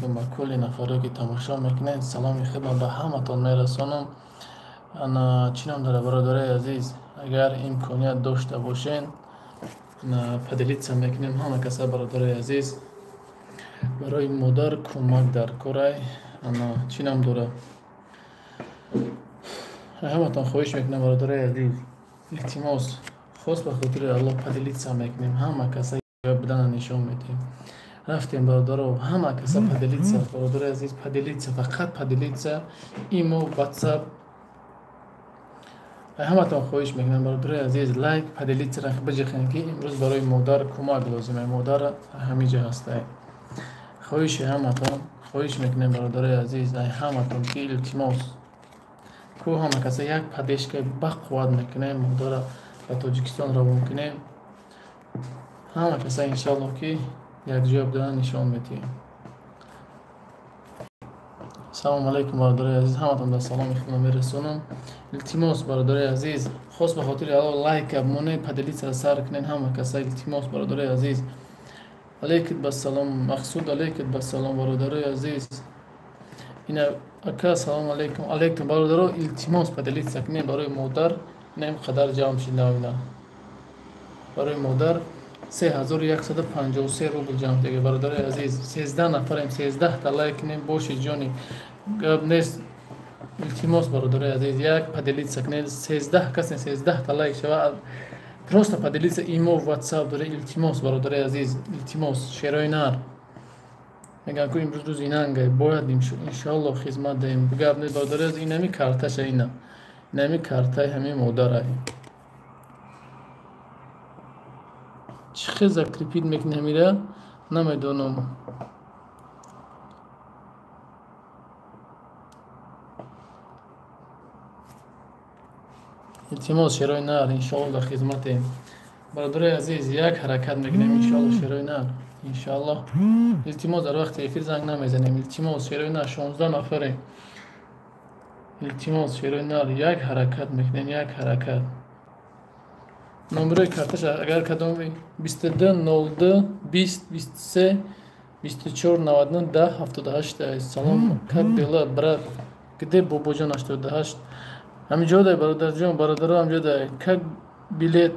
алейкум ба кулли нафаре ки тамошо мекунед. Саломи худро ба ҳаматон мерасонам. Ана чӣ ном дора, бародарои азиз, агар имконият дошта бошен, поделиться мекунем ҳама каса, бародарои азиз. Барои модар кӯмак дар корай. Ана чӣ ном дора, ҳаматон хоҳиш мекунам, бародарои азиз, илтимос, хос ба хотири Аллоҳ поделиться мекунем, ҳама каса будана нишон медиҳем. Рафтем, бародаро, ҳама каса поделиться, бародарои азиз, поделиться, фақат поделиться, имо, ватсап. Ҳаматон хоҳиш мекунам, бародарои азиз, лайк, поделиться биҷихем, ки имрӯз барои модар кӯмак лозима. Модар ҳамиҷа ҳастай. Хоҳиши ҳаматон, хоҳиш мекунем, бародарои азиз, ай ҳаматон, ки илтимос ку ҳама каса як поддержка бақувват мекунем, модара ба Тоҷикистон равон кунем. Ҳама каса иншоаллоҳ ки якҷоя будан нишон медиҳем. Салому алайкум, бародарои азиз, ҳаматон дар саломи худро мерасонам. Илтимос, бародарои азиз, хос ба хотири Аллоҳ лайка монед, поделиться сар кунед ҳама каса, илтимос, бародарои азиз. Алейкум басалом, Мақсуд, алейкум басалом, бародарои азиз. Ина ака, салому алейкум, алейкум, бародаро, илтимос, поделиться кунед барои модар. Ина ин қадар ҷамъ шуда, ина барои модар 3153 рубл ҷамъ шуда, бародарои азиз. 13 нафарем, 13 та лайк кунем, боши ҷони, гап нест. Илтимос, бародарои азиз, як поделиться кунед, 13 касе, 13 та лайк шава. Просто поделиться, имо, ватсап дора. Илтимос, бародарои азиз, илтимос, шерои нар. Мегӯям ку имрӯз рӯзи нангай, бояд иншоаллоҳ хизмат даҳем. Гап нест, бародарои азиз, инами карташа, ина инами картаи ҳамин модарай. Чӣ хел закрепить мекунӣ ҳамира, намедонам. Илтимос, шерои нар, иншоаллоҳ дар хизматем. Бародарои азиз, як ҳаракат мекунем, иншоаллоҳ, шерои нар, иншоаллоҳ. Илтимос, дар вақти эфир занг намезанем. Илтимос, шерои нар, 16 нафарем. Илтимос, шерои нар, як ҳаракат мекунем, як ҳаракат. Номерои карташа агар кадоми: 22 02 20 23 24 99 10 78. Салом, как дела, брат? Где бобоҷон 88? Ҳамин дай, бародарҷон, бародаро, ҳамҷо дай. Как билет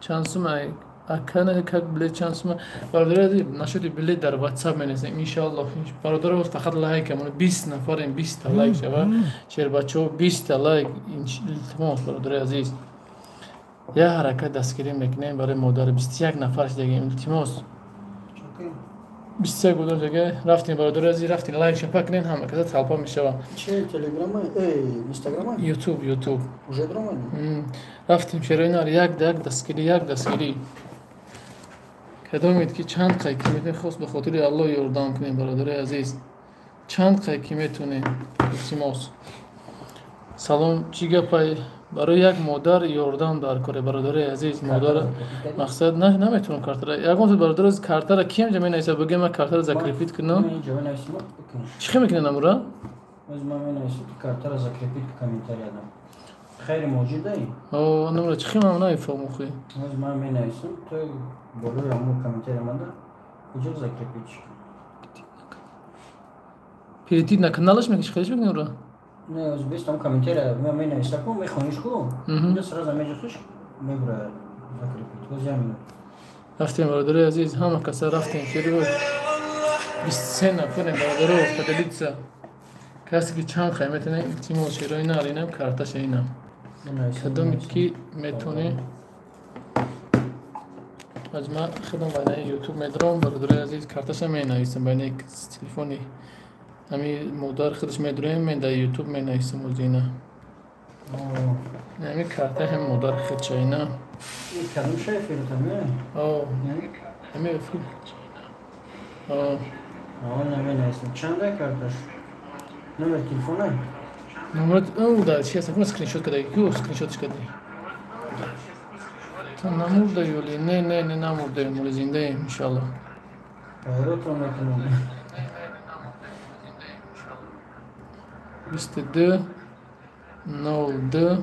чанд сума, ака? Как билет чанд сума, бародаро? Насчёти билет дар ватсап менависем, иншоаллоҳ. Бародаро, фақат лайка монед, 20 нафарем, 20-та лайк шава, шербачаҳо, 20-та лайк, илтимос, бародарои азиз. Як ҳаракат дастгирӣ мекунем барои модар. 21 нафар шудагем, илтимос, 21 будем дига. Рафтем, бародари азиз, рафтем, лайк шапа кунем, ҳама каса толпа мешава. Ютуб, ютуб рафтем, шерои нар, як як дастгирӣ, як дастгирӣ. Кадомед ки чанд қай ки метонем, хос ба хотири Аллоҳ ёрдам кунем, бародари азиз, чанд қай ки метонем, илтимос. Салом, чӣ гапай? Барои як модар ёрдам дар коре, бародари азиз. Модар мақсад наметавонам картара ягон. Бародар, картара киам ҷа менависад, бигӯям ман картара закрепить кунам? Чӣ хел мекунед намура? Хайри мавҷудай? Намура чӣ хел ман намефаҳмам охи. Ман менависам, то болои ҳамон комментария манда иҷо закрепить. Перейти на каналаш мекунӣ, чӣ хелиш мекунӣ ура? Не, без там комментария, мен менависа ку, мехониш ку, инҷо сразу меҷухиш, мебурад закрепить. Боз як минут. Рафтем, бародарои азиз, ҳама каса рафтем. Шериво, 23 нафарем, бародаро, поделиться. Касе ки чанд хай метонем, илтимос, шерои нар, инам карташа, инам. Кадоме ки метонӣ, аз ман худам байнаи ютуб медорам, бародарои азиз, карташа менависам байнаи телефони ҳами модар худаш медорем, мен дар ютуб менависам озина. Ҳами карта ҳами модар худша, ина. Ҳами эфир. Чанда карташ? Номер телефона? Номер да, чи аст? Скриншот кадаги? Ку скриншотш кадаги? То намурда ёли? Не, не, не намурдаем, оли зиндаем, иншоаллоҳ. Хайротро мекунам. 22 02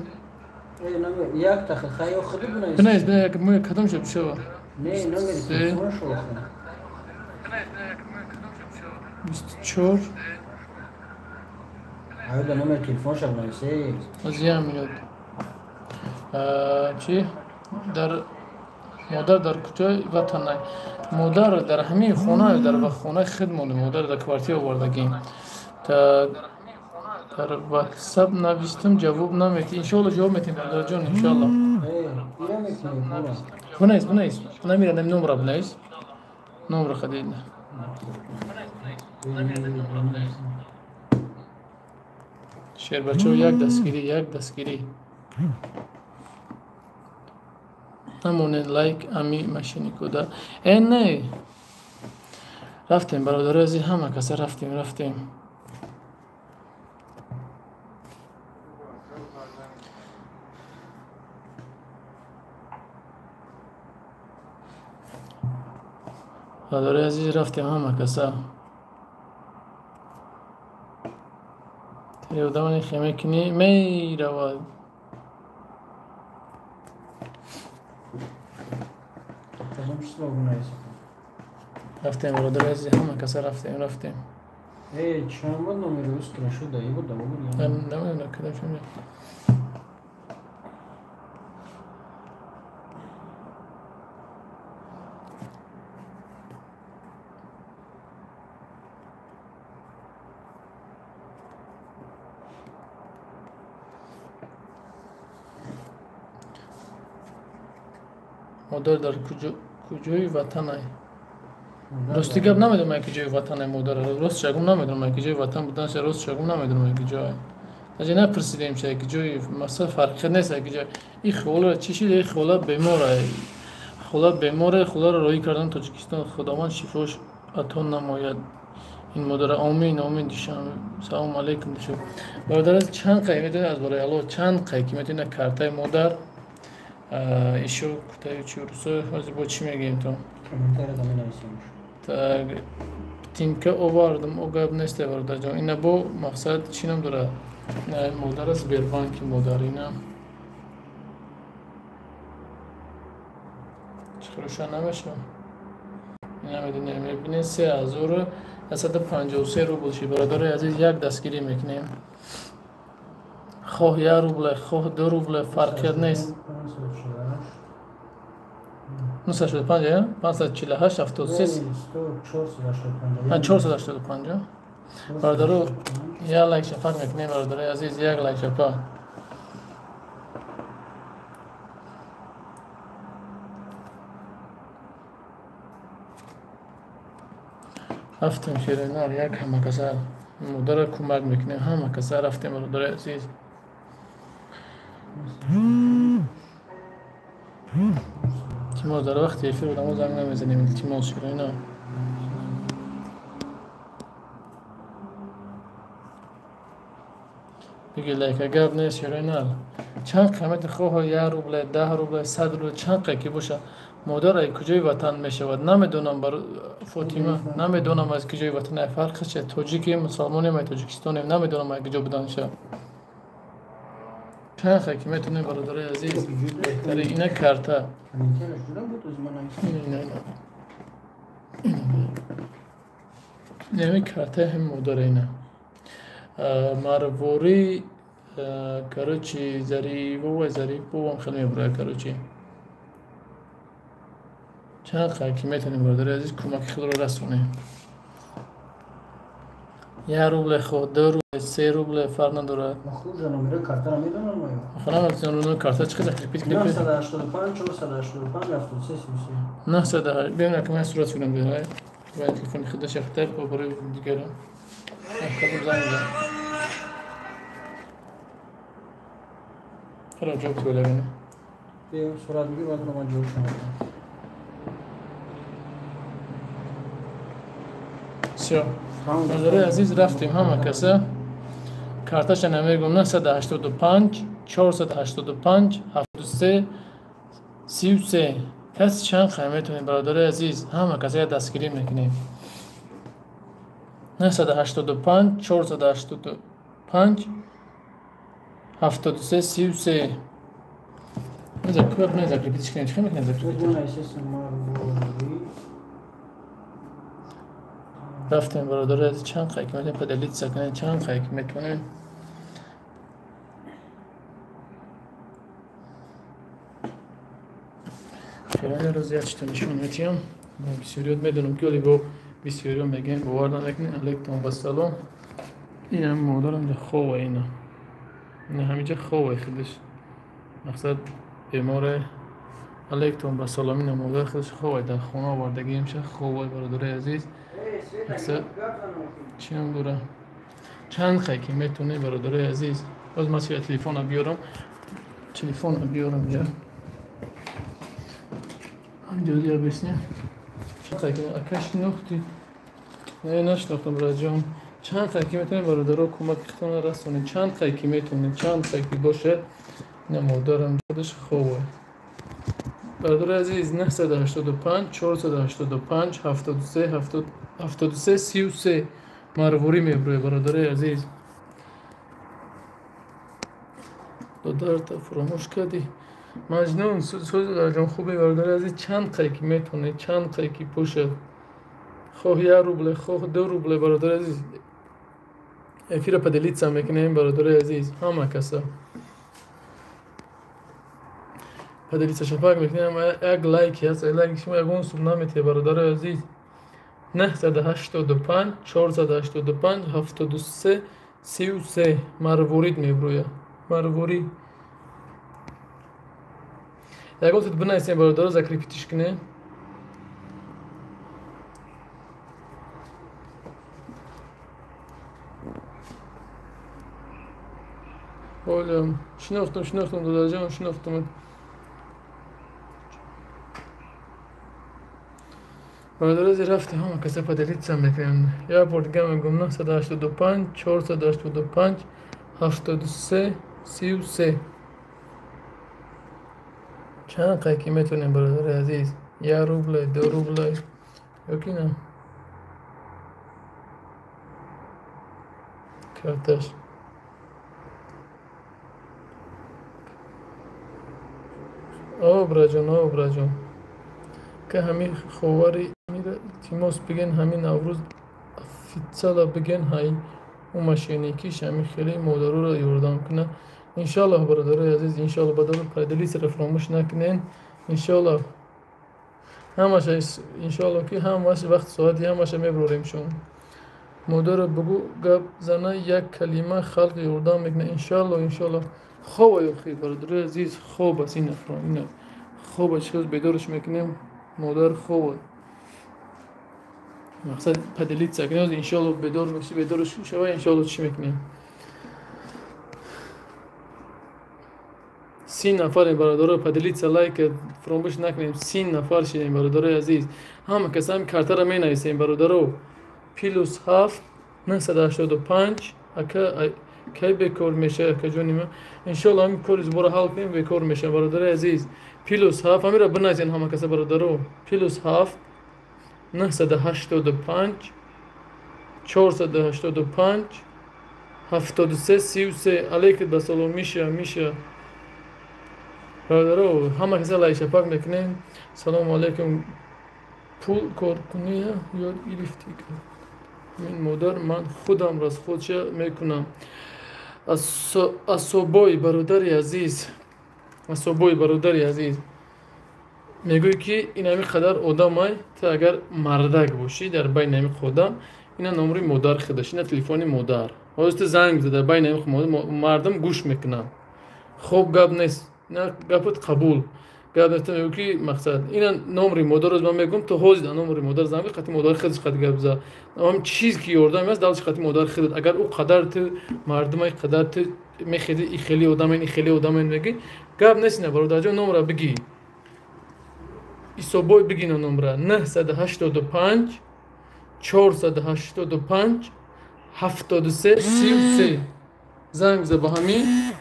Як та хайо худи бинавис. Бинавис, бинавис, кадом шаб шава? Не, номери телефонашо охир. 24. Аюда номер телефонша бинависе. Аз як минут. Чӣ? Дар модар дар куҷои ватанай? Модар дар ҳамин хона, дар хонаи худмон, модар дар квартира овардагим. Дар ватсап навиштам, ҷавоб наметӣ. Иншоалло ҷавоб метем, бародарҷон, иншоалло. Бинавис, бинавис. Намира, номра бинавис. Номра хадид. Шербачо як дастгирӣ, як дастгирӣ. Намонед лайк ами машиникуда. Не. Рафтем, бародарои азиз, ҳама каса рафтем, рафтем. Бародарои азиз, рафтем ҳама каса. Одамани хеме кунӣ меравад. Рафтем, бародарои азиз, ҳама каса рафтем, рафтем. Чанд буд номери скриншот даи буд, буд? Намедонам, кадом шуд. Модар дар куҷои ватанай? Рости гап намедонам, ай куҷои ватанай модар. Рост шагум намедонам, ай куҷои ватан буданша, рост шагум намедонам, ай куҷоай. Даже напурсидем ша, ай куҷои, масалан фарқият нест, ай куҷои. И хола чӣ шид? И хола бемор ай. Хола бемор, холаро роҳӣ кардан Тоҷикистон. Худованд шифош ато намояд ин модара. Омин, омин. Душанбе. Салом алейкум, душанбе. Бародар, чанд қай метавонед аз барои Аллоҳ, чанд қай ки метавонед картаи модар ишо кутаю чи русо ҳозир бо чӣ мегӯем то? Так, птинка овардам, о гап нест, бародарҷон. Ина бо мақсад чӣ ном дорад? Модар аст, Сбербанки модар ина. Чӣ хӯроша намешавад? Ина медонем, мебинед 3153 рубл шид. Бародари азиз, як дастгирӣ мекунем. Хоҳ 1 рубле, хоҳ 2 рубле, фарқият нест. 965, 548, 73, 485. Бародаро, як лайк шафақ мекунем, бародарои азиз, як лайк шафақ. Рафтем ширинар, як ҳама каса модарро кӯмак мекунем, ҳама каса рафтем, бародарои азиз. Илтимос, дар вақти эфир одамо занг намезанем, илтимос, ширина. Биги лайка гап нест, ширина. Чанд қимати хоҳ 1 рубле, 10 рубле, 100 рубле, чанд қай ки боша. Модар ай куҷои ватан мешавад? Намедонам, бар Фотима, намедонам аз куҷои ватан, ай фарқи че, тоҷикем, мусалмонем, ай тоҷикистонем, намедонам ай куҷо буданша. Чанд қай ки метавонем, бародарои азиз, беҳтари ина карта. Инами картаи ҳам модара ина. Марворӣ, короче, Зарифова, Зарифовам хеле мебурад, короче. Чанд қай ки метавонем, бародарои азиз, кӯмаки худро расонем. 1 рубле, хоҳ 2 рубле, 3 рубле, фарқ надорад. Хона карта чӣ қадар закрепить кунем? 985 485 73 33. 900 бибинам ки ман сурат кунам, бирай. Бояд телефони худаш яхтар бо барои дигарон. Кадом занг мезанам? Ҳаро ҷавоб тӯла бинам. Сурат бигир, баъд ман ҷавоб шуморо. Всё. Бародарои азиз, рафтем ҳама каса. Карташа намегӯм, 985 485 73 33. Кас чанд қай метавонем, бародарои азиз, ҳама каса як дастгирӣ мекунем. 985 485 73 33. Кӯб закрепить кунем, чӣ мекунем закрепить? Рафтем бародари азиз, чанд қайки метавонем поделиться кунем, чанд қайки метавонем. Феълан рӯз як чита нишон метиҳам. Бисёриёт медонам ки оли бо бисёриё мегӯем, бовар намекунед. Алайкум вассалом. Инам модарам ҷа хова, ина. Ина ҳамиҷа хова худаш. Мақсад беморе. Алайкум вассалом, ина модар худаш хова дар хона овардагиам ша хова бародари азиз. Мақсад чӣ ном дора? Чанд қайки метавонед бародари азиз. Боз ман чӣ телефона биёрам. Телефона биёрам ҷа. Ҳамҷо объясня. Чанд қайки ака шинохтӣ? Не, нашинохтам браҷон. Чанд қайки метавонед бародаро кӯмаки худтонро расонед? Чанд қайки метавонед? Чанд қайки бошад? Ина модарам худаш хова. Бародари азиз, 985 485 73 73 33 марворӣ мебуред бародари азиз. Додарта фуромӯш кардӣ. Маҷнун, сӯзи дарҷон хубе бародари азиз. Чанд қайки метавонед? Чанд қайки бошад? Хоҳ 1 рубле, хоҳ 2 рубле бародари азиз. Эфира поделиться мекунем бародари азиз, ҳама каса. Поделиться шапак мекунем, як лайк ҳаст, лайк шумо ягон сум наметиҳед бародари азиз. 985 485 73 33 марворид мебурӯяд. Марворид. Ягон тут бинависем бародаро, закрепитиш кунем. Олям, шинохтам, шинохтам, додарҷон, шинохтам. Бародари азиз, рафтем ҳама каса поделиться мекунем. Як бор дига мегӯям, 985 485 73 33. Чанд қайки метавонем бародари азиз? 1 рубле, 2 рубле ё ки на? Карташ. О, браҷон, о, браҷон. Ка ҳамин ховари илтимос бигӯен, ҳамин Наврӯз офитсиала бигӯен, ҳай ӯ мошенникиш ҳамин хеле модароро ёрдам кунад. Иншоаллоҳ бародарои азиз, иншоаллоҳ бародаро поделиться фаромӯш накунед. Иншоаллоҳ ҳамаша, иншоаллоҳ ки ҳамаш вақт соати ҳамаша мебурорем шумо. Модаро бугӯ гап зана, як калима халқ ёрдам мекунад. Иншоаллоҳ, иншоаллоҳ. Хоб охи бародарои азиз, хоб аст ин ина. Хоб аст, чиз бедорш мекунем, модар хоб. Мақсад поделиться кунед, иншоаллоҳ бедор меши, бедорш шава, иншоаллоҳ чӣ мекунем? 30 нафарем бародаро, поделиться лайк фаромӯш накунем. 30 нафар шидем бародарои азиз. Ҳама кас ҳами картаро менависем бародаро. +7 985 ака кай бекор мешавад акаҷони ман? Иншоаллоҳ ҳамин кори зуборо ҳал кунем, бекор мешавад бародарои азиз. +7 ҳамиро бинависем ҳама каса бародаро. +7 985 485 73 33. Алейкум басалом. Миша, Миша. Бародаро, ҳама каса лайк шапак мекунем. Салому алайкум. Пул коркуния ёд гирифтӣ? Мин модар, ман худам расходша мекунам. Асобой бародари азиз, асобой бародари азиз, мегӯӣ ки ин ҳамин қадар одамай, ту агар мардак бошӣ дар байни ҳамин одам, ина номри модар худаш, ина телефони модар. Ҳозир ту занг зада дар байни ҳамин мардум гӯш мекунанд. Хоб гап нест, ина гапат қабул. Гап нест, мегӯӣ ки мақсад ина номри модар, ман мегӯям ту ҳозир дар номри модар занг бизан, қати модар худаш қати гап зад. Ҳам чиз ки ёрдам аст, далш қати модар худат. Агар ӯ қадар ту мардумай қадар ту мехеди, и хеле одамен, и хеле одамен мегӯӣ, гап нест ина бародарҷон, номра бигӣ. Исобой бигӣ на номра 985 485 73 33. Занг биза ба ҳамин.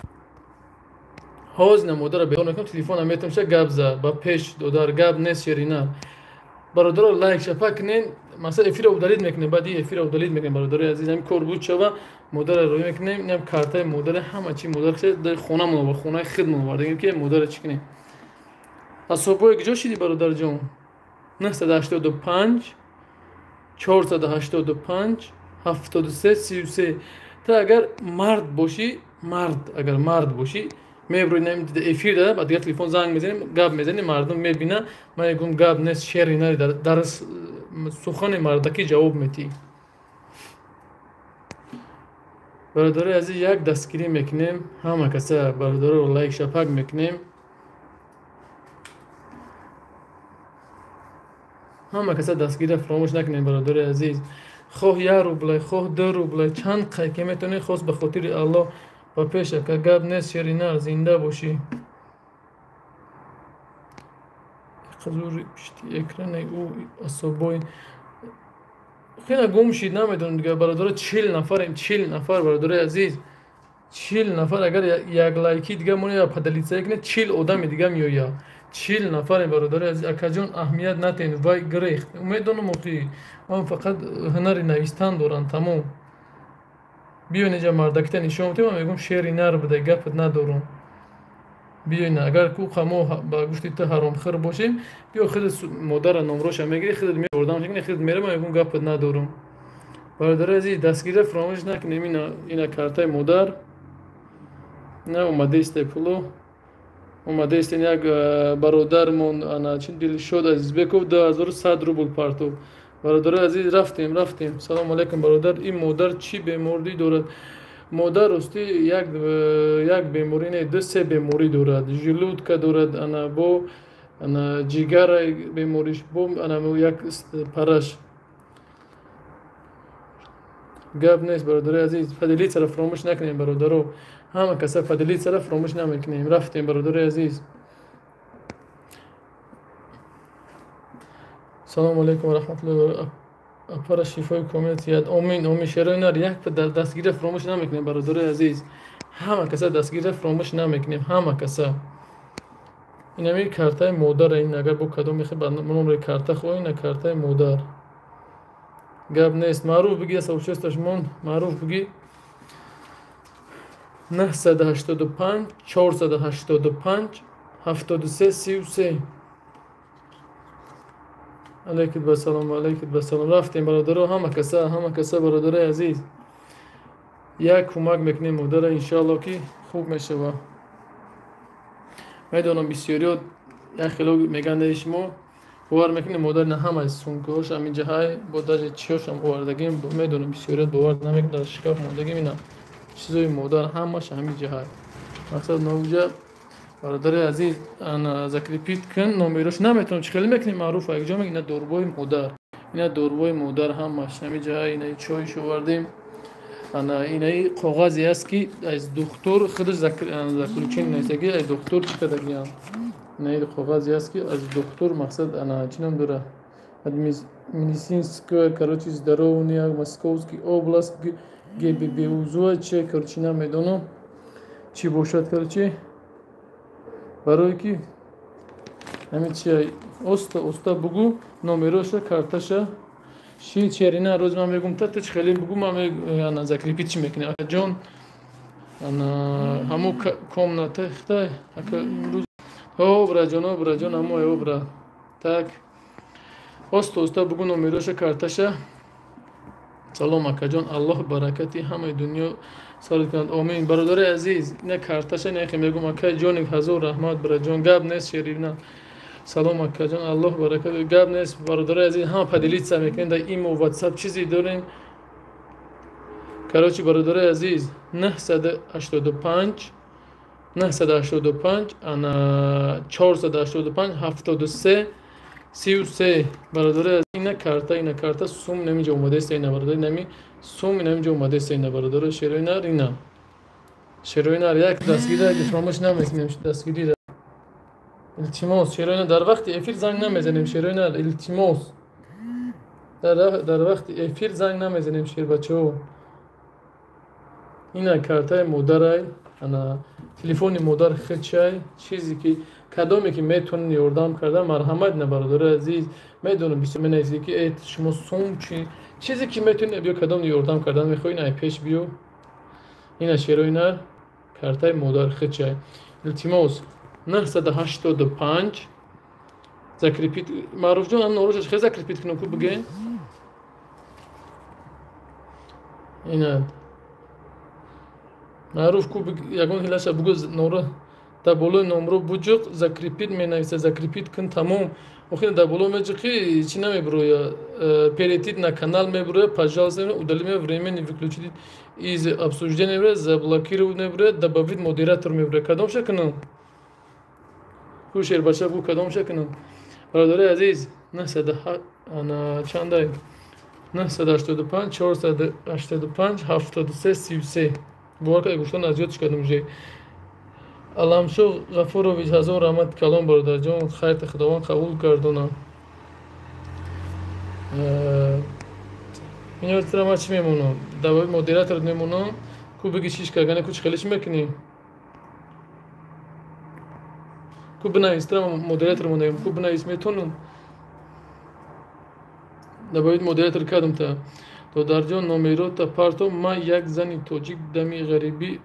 Ҳозир на модарро бедор мекунам, телефонам метавонам ша гап зад ба пеш додар, гап нест шерина. Бародаро лайк шапак кунед, масалан эфирро удалить мекунем, баъд ин эфирро удалить мекунем бародарои азиз. Ҳамин кор буд шава, модарро рӯй мекунем, инам картаи модари ҳама чи модар дар хонамон овард, хонаи худмон овардагем ки модарро чӣ кунем. Асобой куҷо шидӣ бародарҷон? 985 485 73 33. Та агар мард бошӣ, мард, агар мард бошӣ, меброи эфир да, ба дигар телефон занг мезанем, гап мезанем, мардум мебина, ман мегӯям гап нест, шери нари, дар сухани мардакӣ ҷавоб метиҳӣ. Бародарои азиз, як дастгирӣ мекунем, ҳама каса бародароро лайк шапак мекунем. Ҳама каса дастгирӣ фаромӯш накунем, бародарои азиз. Хоҳ 1 рублай, хоҳ 2 рублай, чанд қай ки метавонӣ, хос ба хотири Аллоҳ ба пеш ака, гап нест, шери нар, зинда бошӣ. Қазури пишти экрани ӯ асобои хеле гум шид, намедонам дигар бародаро, 40 нафарем, 40 нафар бародарои азиз, 40 нафар. Агар як лайки дига моне я поделиться кунед, 40 одами дига меояд. 40 нафарем бародарои азиз. Акаҷон, аҳамият натен, вай гирехт. Умедонам охи, ман фақат ҳунари навистан дорам, тамом. Биён инҷа мардакита нишон бидем, ман мегӯям шери нар буда, гапат надорам. Биён, агар ку мо ба гӯшти ту ҳаромхӯр бошем, биё худат модара номроша мегирӣ, худат меордам мекунӣ, худат мерам, ман мегӯям гапат надорам. Бародарои азиз, дастгирӣ фаромӯш накунем. Ина картаи модар, на омадаисте пуло, омадаистен як бародармон, ана чин Дилшод Азизбеков 2100 рубл партов. Бародарои азиз, рафтем, рафтем. Салому алайкум бародар, ин модар чӣ беморӣ дорад? Модар ростӣ як беморӣ не, 2-3 беморӣ дорад. Желудка дорад, ана бо ана ҷигара бемориш, бо ана як параш. Гап нест бародарои азиз, поделиться-ро фаромӯш накунем бародаро. Ҳама каса поделиться-ро фаромӯш намекунем. Рафтем бародарои азиз. Салому алайкум ва раҳматуллоҳи ва апара, шифои комил тиҳад. Омин, омин. Шерои нар, як дастгирӣ фаромӯш намекунем бародарои азиз. Ҳама каса дастгирӣ фаромӯш намекунем, ҳама каса. Инами картаи модар, ин агар бо кадом мехоҳӣ ба номери карта хоҳӣ, ина картаи модар. Гап нест. Маъруф бигӣ, сообществош мон, маъруф бигӣ. 985 485 73 33. Алейкум ба салом, алейкум ба салом. Рафтем бародаро, ҳама каса, ҳама каса бародарои азиз. Як кӯмак мекунем модара, иншоалло ки хуб мешава. Медонам бисёриё як хело мегӯянд шумо бовар мекунед, модар на ҳама сумкаҳош ҳамин ҷаҳай, бо даже чиёшам овардагим, медонам бисёриё бовар намекунад, дар шкаф мондагим, ина чизои модар ҳамаш ҳамин ҷаҳай. Мақсад навҷа бародари азиз, ана закрепит кун номерош, наметавонам чӣ хеле мекунем маъруф, якҷо мегӯям, ина дорубои модар, ина дорубои модар ҳамаш ҳамин ҷаҳай, ина чойш овардем, ана инаи коғазе аст ки аз духтур худаш заключение нависаги, аз духтур чӣ кардагиам, инаи коғазе аст ки аз духтур мақсад ана чӣ ном дора, медицинская, короче, здоровье, Московский область, ГББУЗ, че, короче, намедонам чӣ бошад, короче, барое ки ҳамин чи оста оста бугу номероша, карташа ши черина. Рӯз ман мегӯм та ту чӣ хеле бугу, ман ана закрепит чӣ мекунӣ акаҷон, ана ҳамо комната хитай ака имрӯз. О браҷон, о браҷон, ҳамо о бра. Так оста оста бугу номероша, карташа. Салом акаҷон, Аллоҳ баракати ҳамаи дунё сард кунад, омин. Бародари азиз, ина карташа нехе мегӯм, акай ҷони ҳазор раҳмат браҷон, гап нест шерина. Салом акаҷон, Аллоҳ баракат, гап нест бародари азиз, ҳама поделиться мекунем дар имо, ватсап чизе дорем. Короче бародари азиз, 985 985 ана 485 73 33. Бародари азиз, ина карта, ина карта сум наминҷа омадааст, ина бародари нами сум наминҷа омадааст, ина бародари шерои нар, ина шерои нар, як дастгирӣ фаромӯш намекунем, дастгирӣ илтимос, шерои нар дар вақти эфир занг намезанем, шерои нар илтимос, дар вақти эфир занг намезанем, шербачаҳо. Ина картаи модарай, ана телефони модар хичай, чизе ки кадоме ки метавонед ёрдам кардан, марҳамат на бародари азиз. Медонам бисёр менависед ки э шумо сум чи чизе ки метавонед биё, кадом ёрдам кардан мехоҳӣ, на пеш биё. Ина шерои нар, картаи модар хичай, илтимос. 985 закрепит. Маъруфҷон, ам норушаш хел закрепит кунам ку биге. Ина маъруф ку ягон ҳилаша бугӯ нора дар болои номро буҷуқ закрепить менависа закрепить кун тамом. Охир дар боло меҷуқи чӣ намебуроя? Перейти на канал мебуроя, пожалуйста, удалить временно выключить из обсуждения мебуроя, заблокировать мебуроя, добавить модератор мебуроя. Кадомша кунам? Ку шербача бу кадомша кунам? Бародари азиз, чандай? 985 485 73 33. Бовар кунед гуфтан аз ёдш кардам уже. Аламшоҳ Ғафурович ҳазор раҳмат калом бародарҷон, хайрта Худованд қабул гардона. Инро ман чӣ мемонам? Давои модератор мемонам, ку биги шиш кагане ку чӣ хеле чӣ мекунӣ? Ку бинавис, тра модератор мондаем, ку бинавис метонам. Добавить модератор кардам та. Додарҷон номерота парто, ман як зани тоҷик дами ғарибӣ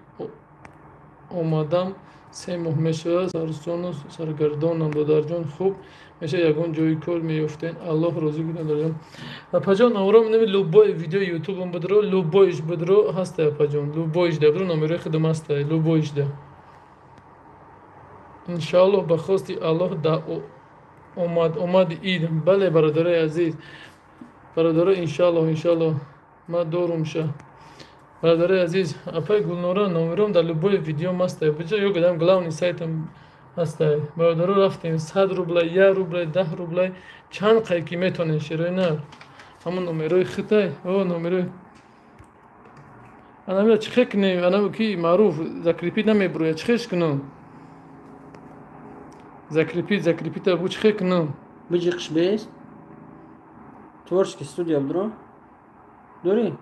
омадам, 3 моҳ мешавад, сарсону саргардонам. Додарҷон хуб мешавад ягон ҷои кор меёфтен. Аллоҳ розӣ кунад додарҷон. Апаҷон номеро нами любой видео ютубам бидро, любойш бидро ҳаста апаҷон, любойш да бидро номерои худам ҳаста, любойш да. Иншааллоҳ ба хости Аллоҳ да омад омади ид. Бале бародарои азиз, бародаро иншааллоҳ, иншааллоҳ ман дорум ша. Бародарои азиз, апай Гулнора номером дар любой видео ҳаста. Биҷо ё гадам главный сайтам ҳаста. Бародаро рафтем 100 рубла, 1 рубла, 10 рубла, чанд қай ки метонен шерои нар. Ҳамон номерои хитай, о номерои. Анамира чӣ хе кунем? Анам ки маъруф закрепить намебуроя, чӣ хеш кунам? Закрепить, закрепить бу чӣ хе кунам? Биҷиқш бест. Творческий студия бро. Дорӣ?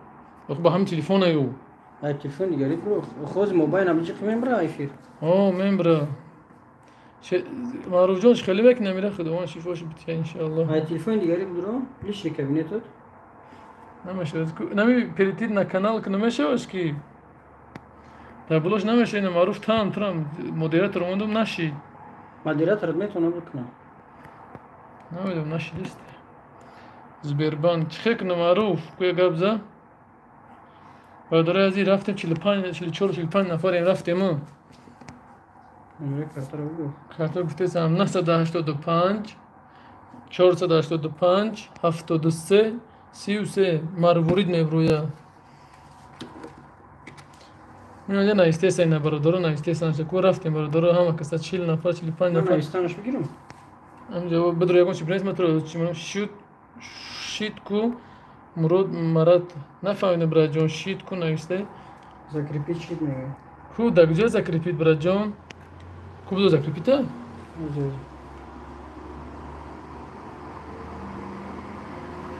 Ох ба ҳамин телефон аю. Ай телефон дигари бро. Хоз мобайл абиҷиқ мембра эфир. О, мембра. Маъруфҷон чӣ хеле мекунам ира Худованд шифош бития иншааллоҳ. Ай телефон дигари бро, личный кабинетот. Намешавад. Нами перейти на канал ки намешавад ки. Дар болош намешавад, маъруф там трам модератор мондум нашид. Модератор метавонам бикунам. Намедонам нашидист. Сбербанк чӣ хе кунам маъруф? Куя гап за? Бародарои азиз рафтем 45, 44, 45 нафарем рафтем. Картаро гуфтесам 985 485 73 33 марворид мебруя. Инҷа наистеса ина бародаро наистеса ку рафтем бародаро ҳама каса 40 нафар 45 нафар. Наистанаш бигирам. Ҳамҷа бадро ягон чи бинавис матро чи манам шуд шид ку Мурод Марат нафаҳмидам братҷон шид ку нависте. Закрепить шид мегӯяд. Ку дар куҷо закрепить братҷон? Ку будо закрепита?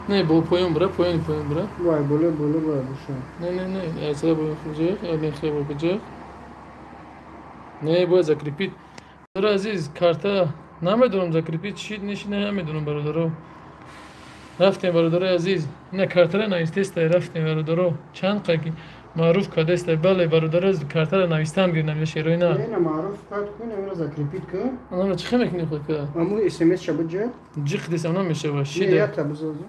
Не, бо поён бра, поёни поён бра. Вай, боло боло бояд боша. Не, не, не, айсара бояд хуҷиқ, не хебо буҷиқ. Не, бояд закрепить. Бародари азиз, карта намедонам закрепить шид нешид, намедонам бародаро. Рафтем бародарои азиз, ина картара навистестай рафтем бародаро. Чанд қаки маъруф кардестай. Бале бародаро картара навистам гирнам я шерои на. Ина маъруф кард кун, инро закрепить кун. Анамра чӣ хе мекунӣ худ ка? Аму смс ша буҷа. Ҷиқ десам намешава. Шида. Не, ята бузозу.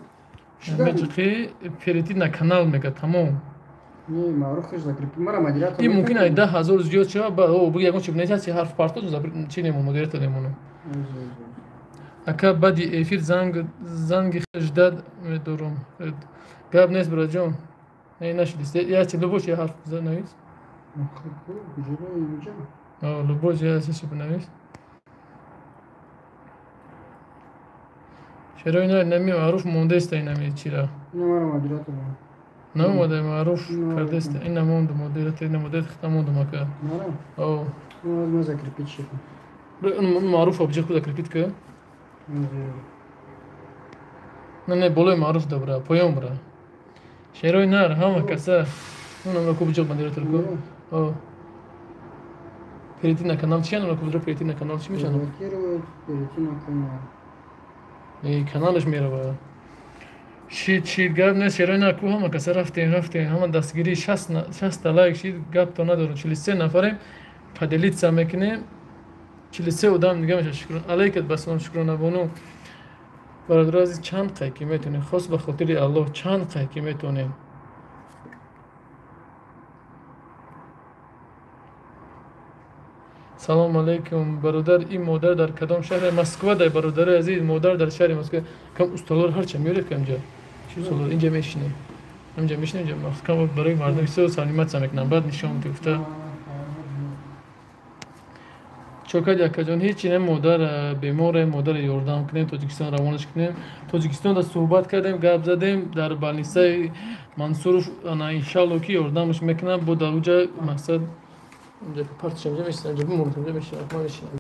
Меҷиқи перейти на канал мега тамом. Не, маъруф хеш закрепить. Мара модератор. И мумкин ай 10000 зиёд шава, ба о буги ягон чи бинависад, ҳарф парто чи немон модератор немонам. Ака баъди эфир занги ждад медорам. Гап нест братҷон. Не нашидист. Я чи любой чи ҳарф навис. Любой чи чи бинавис. Шерои нами маъруф мондаеста инами чира. Наомада маъруф кардаеста. Ина монду модератор, ина модератор хита мондум ака. О. Маъруф обҷиқ закрепить ка. Не, не, болои маъруф да бра, поён бра. Шерои нар, ҳама каса. Унамра ку биҷоқ модератор ку. О. Перейти на канал чи анамра ку биҷоқ перейти на канал чи мешавад? Перейти на канал. Не, каналаш мерава. Шид, шид, гап нест, шерои нар ку ҳама каса рафтем, рафтем, ҳама дастгирӣ 60 лайк шид, гап то надорам. 43 нафарем, поделиться мекунем. 43 одам дига мешавад. Шукрон алайкат басалом, шукрона бону. Бародари азиз, чанд қай ки метонем, хос ба хотири Аллоҳ чанд қай ки метонем. Салом алейкум, бародар, ин модар дар кадом шаҳр? Москва дай, бародари азиз, модар дар шаҳри Москва. Кам устолор ҳарча меёред камҷа. Устолор инҷа мешинем. Инҷа мешинем, инҷа Москва барои мардум бисёр салимат мекунам. Баъд нишон гуфта. Чокад якаҷон, ҳеч не, модар беморе, модар ёрдам кунем, Тоҷикистон равонаш кунем. Тоҷикистон да суҳбат кардем, гап задем дар балнисаи Мансуров, ана иншалло ки ёрдамаш мекунам, бо дар уҷа мақсад инҷа партишам, инҷа мешинам, инҷа бимонам, инҷа мешинам, ман мешинам.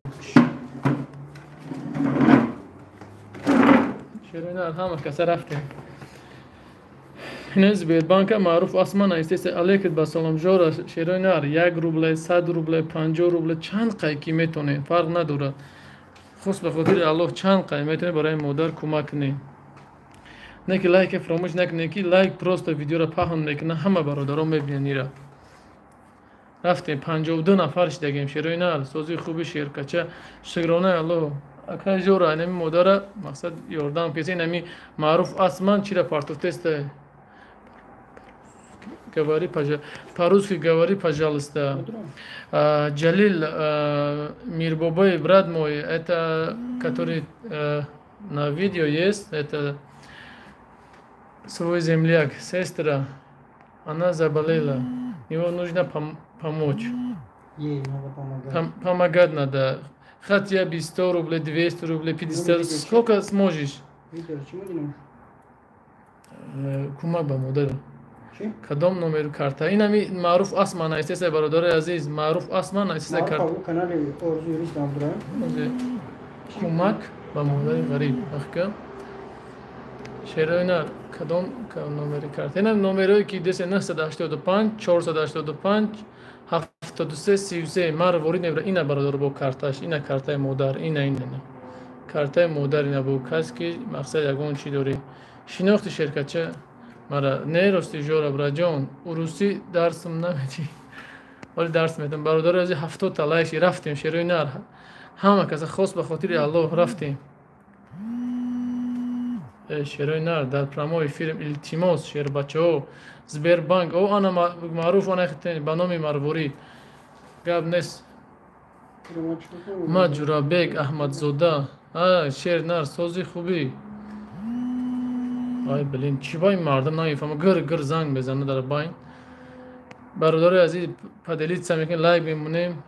Шероина ҳама каса рафтем. Ин Сбербанка маъруф Асман естественно алейкум ба салом жора шерои нар 1 рубле, 100 рубле, 50 рубле чанд қай ки метонед, фарқ надорад. Хус ба хотири Аллоҳ чанд қай метонед барои модар кӯмак кунед. Не ки лайк фаромӯш накунед, ки лайк просто видеоро паҳн мекунад, ҳама бародарон мебинанд ира. Рафтем 52 нафар шидагем шерои нар, сози хуби шеркача, шукронаи Аллоҳ. Ака жора инами модара мақсад ёрдам кеса, инами маъруф Асман чира партофтеста. Говори, по-русски говори, пожалуйста. Джалил Мирбобой, брат мой, это который на видео есть, это свой земляк, сестра, она заболела, его нужно помочь. Ей надо помогать. Помогать надо. Хотя бы 100 рублей, 200 рублей, 50, сколько сможешь. Кумак ба модар. Кадом номеру карта? Инами маъруф Асман естественно, бародари азиз, маъруф Асман естественно карта. Канали Орзу Юрист Абдураҳим. Кумак ба модари ғариб. Ахка. Шерои нар кадом номери карта? Инам номерое ки 985 485 73 33 мар ворид мебара. Ина бародар бо карташ, ина картаи модар, ина ина. Картаи модар ина бо кас ки мақсад ягон чи дорӣ. Шинохти ширкатча мара не рости жора браҷон, урусӣ дарсм намедӣ. Вале дарс медам. Бародари азиз, 70 та лайк рафтем шерои нар. Ҳама каса хос ба хотири Аллоҳ рафтем. Шерои нар дар прямой эфир илтимос шербачаҳо. Сбербанк, о ана маъруф ана ба номи Марворид. Гап нест. Ма Ҷурабек Аҳмадзода. А шер нар сози хубӣ. Ай блин, чӣ ба ин мардум намефаҳмад, гир гир занг мезанад дар байн. Бародари азиз, поделиться мекунем, лайк мемонем.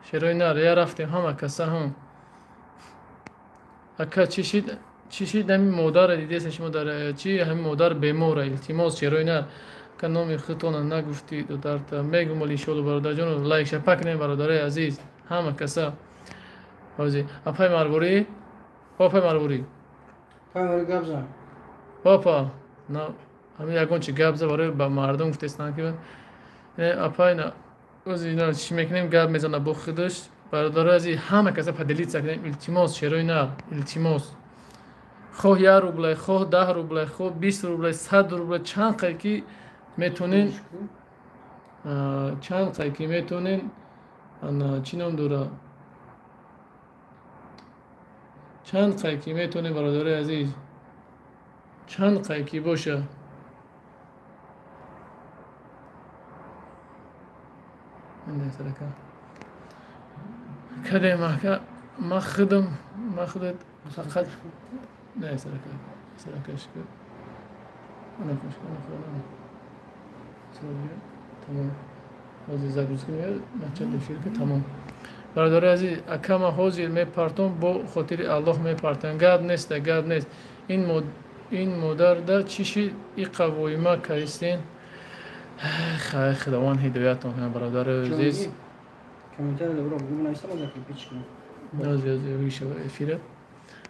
Шерои нар я рафтем ҳама каса ҳам. Ака чӣ шид? Чӣ шид ҳамин модарро дидест шумо дар чӣ ҳамин модар бемора, илтимос шерои нар. Ка номи худтона нагуфтӣ додарта. Мегум вале иншоалло бародарҷон, лайк шапак кунем бародари азиз, ҳама каса. Ҳозир апай Марворӣ, апай Марворӣ. Апай Марворӣ гап зан. Папа, на ҳамин ягон чи гап за барои ба мардум гуфтестан ки апай на ози на чӣ мекунем, гап мезана бо худаш. Бародари азиз, ҳама каса поделиться кунем, илтимос шерои нар, илтимос. Хоҳ 1 рубле, хоҳ 10 рубле, хоҳ 20 рубле, 100 рубле, чанд қай ки метонен, чанд қай ки метонен, ана чӣ ном дора? Чанд қай ки метонен бародари азиз. Чанд қай ки боша. Кадем ака, ма худам, ма худат фақат не сарака, сарака шукр. Ана хуш, ана хуш. Тамом. Ҳозир загрузка меояд, начал эфир ки тамом. Бародари азиз, ака ма ҳозир мепартом, бо хотири Аллоҳ мепартам. Гап нест, гап нест. Ин модарда чӣ шид? Иқа воима кайсен. Хай Худованд ҳидоятон кунад бародари азиз. Эфира.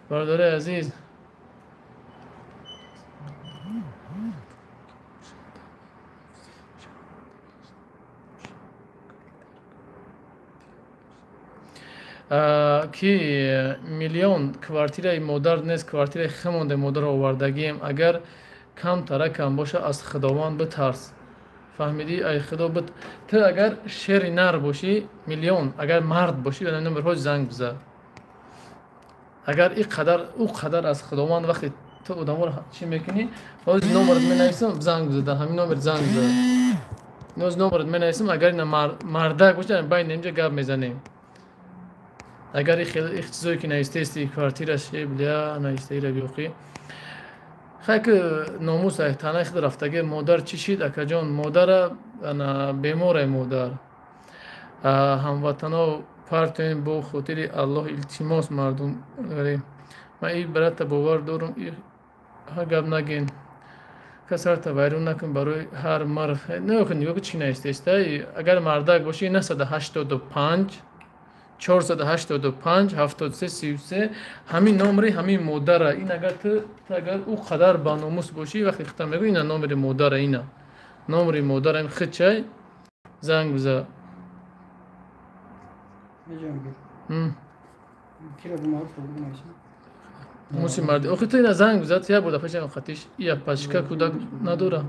Бародари азиз, ки миллион квартираи модар нест, квартираи хемонде модарро овардагием. Агар камтара кам боша, аз Худованд битарс. Фаҳмидӣ? Ай Худо бит. Ту агар шери нар бошӣ, миллион, агар мард бошӣ, ба номерҳо занг биза. Агар ин қадар, ӯ қадар аз Худованд вақте ту одаморо чӣ мекунӣ, ҳозир номерат менависам, занг биза, дар ҳамин номер занг биза. Ҳозир номерат менависам, агар ина мардак бошӣ, байни инҷа гап мезанем. Агар их чизое ки навистаисти квартираш бля навистаира биёқӣ. Хай ки номус танаи худ рафтаги модар чӣ шид акаҷон? Модара ана беморай модар. Ҳамватано партоем бо хотири Аллоҳ илтимос мардум. Ман и брата бовар дорум, ҳа гап нагин. Касарта вайрон накун барои ҳар мард. Нигоҳ кун, нигоҳ кун чӣ навистаиста. Агар мардак бошӣ 985 485 73 33 ҳамин номери ҳамин модара. Ин агар ту агар ӯ қадар ба номус бошӣ, вақте хита мегӯ ина номери модара, ина номери модара, ин хичай занг биза. Муси марди. Охи ту ина занг биза, ту як бор дафъа хатиш я пачка кӯдак надора.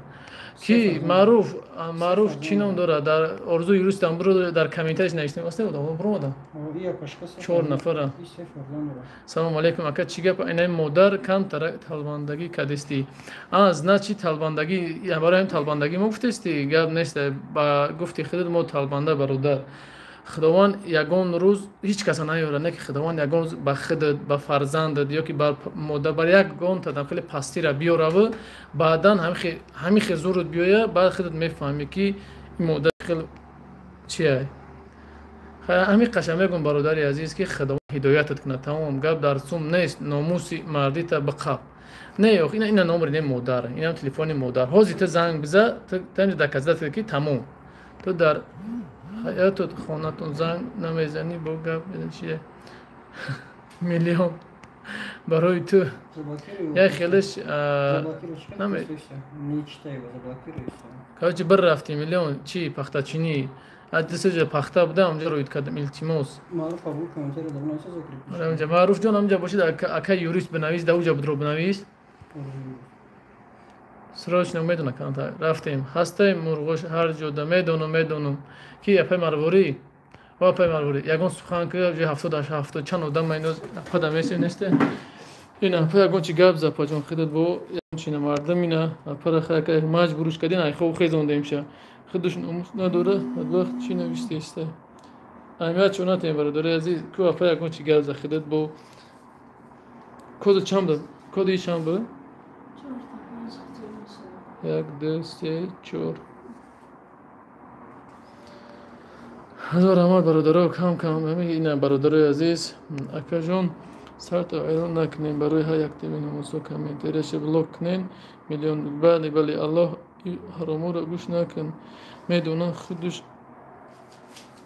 Ки Маъруф, Маъруф чӣ ном дора? Дар Орзу юрист амбро дар комментариш навиштем. Аста одам бромада. 4 нафара. Салом алейкум ака, чӣ гап? Ина модар камтара талбандагӣ кадисти. А, значит талбандагӣ, барои ҳам талбандагӣ мо гуфтести, гап нест. Ба гуфти худат мо талбанда бародар. Худованд ягон рӯз ҳеҷ каса наёра, не ки Худованд ягон рӯз ба худат, ба фарзандат ё ки бар модар, бар ягон тадам хеле пастира биёраву, баъдан ҳамин хел зурут биёя, баъд худат мефаҳмӣ ки ин модар хел чия. Ҳамин қаша мегӯм бародари азиз, ки Худованд ҳидоятат кунад. Тамом, гап дар сум нест, номуси мардита биқаб. Не, ох, ина номери не модар, инам телефони модар. Ҳозир ту занг биза, ту доказат ки тамом. Ту дар ҳаётот хонатон занг намезанӣ, бо гап чие? Миллион барои ту як хелеш короче, бір рафти миллион чи пахтачинӣ аз дисаҷа пахта буда, ҳамҷа роид кардам, илтимос. Маъруф ҷон ҳамҷа бошид, ака юрист бинавис, да уҷа будро бинавис. Срочно медона канта рафтем. Ҳастаи мурғош ҳар ҷода медонам, медонам. Ки апай марворӣ, о апай марворӣ, ягон сухан ки ҷои 70 70 чанд одам майноз апада месе несте. Ин апа ягон чи гап за паҷон хидат бо ягон чи мардум ина апара хака маҷбуруш кардин, ай хоб хезондемша. Худаш номус надора, бадбахт чӣ навиштеста. Аҳамият чо натем бародари азиз, ку апа ягон чи гап за хидат бо коду чанд буд? Коди чанд буд? 1, 2, 3, 4. Ҳазор раҳмат бародаро, кам кам ина бародарои азиз, акаҷон сарто эълон накунем барои ҳар як тими номусо комментарияша блок кунем миллион. Бале, бале, Аллоҳ ҳаромуро гӯш накун, медонам худуш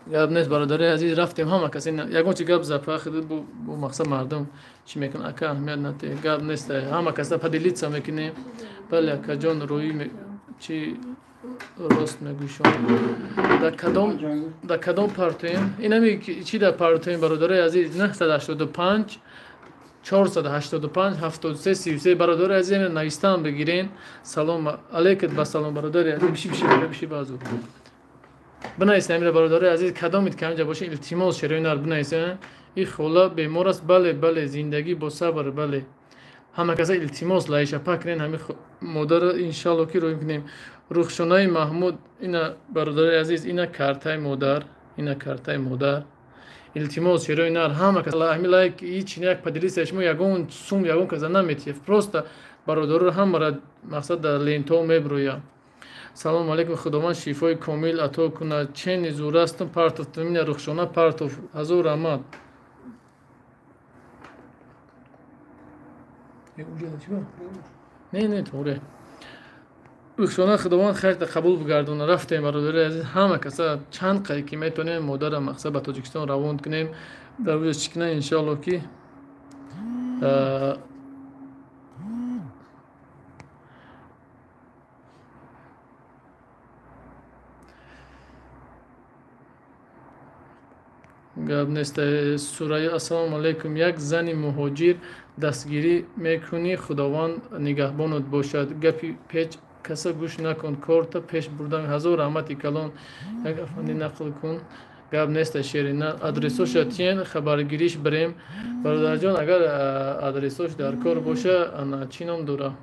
гап нест бародарои азиз. Рафтем ҳама кас ягон чи гап запа худат бо мақсад мардум чӣ мекунад, ака аҳамият натеҳ, гап нест, ҳама каса поделиться мекунем. Бале акаҷон, рӯи чи рост мегӯшон. Дар кадом партоем? Инами чи дар партоем бародарои азиз? 985 485 73 33 бародарои азиз, навистан бигирен. Салом алейкум, ба салом бародари азиз. Биши, биши, биши базу. Бинависед амира бародарои азиз, кадомит ки ҳамҷа бошед, илтимос шерои нар бинависед. Ин хола бемор аст. Бале, бале, зиндагӣ бо сабр, бале. Ҳама каса илтимос лайша пак кунед ҳамин модарро, иншалло ки роҳӣ кунем. Рухшонаи Маҳмуд, ина бародари азиз, ина картаи модар, ина картаи модар. Илтимос шерои нар ҳама каса ҳамин лайк ҳеч як поделиться шумо ягон сум ягон каса наметиҳед. Просто бародароро ҳамаро мақсад дар лентаҳо меброяд. Салом алейкум, Худованд шифои комил ато кунад. Чени зурастум партов, ина Рухшона партов. Ҳазор раҳмат. Не, не, торе. Рухшона Худованд хайрта қабул бигардона. Рафтем бародари азиз, ҳама каса чанд қай ки метавонем модарам мақсад ба Тоҷикистон равон кунем. Дар рӯза чӣ кунем иншоалло ки гап нест. Сурайё, ассалому алайкум. Як зани муҳоҷир дастгирӣ мекунӣ, Худованд нигаҳбонат бошад. Гапи печ каса гӯш накун, корта пеш бурдам. Ҳазор раҳмати калон. Як афанди нақл кун. Гап нест шерина. Адресоша тиен, хабаргириш бирем. Бародарҷон, агар адресош дар кор боша, ана чӣ ном дора?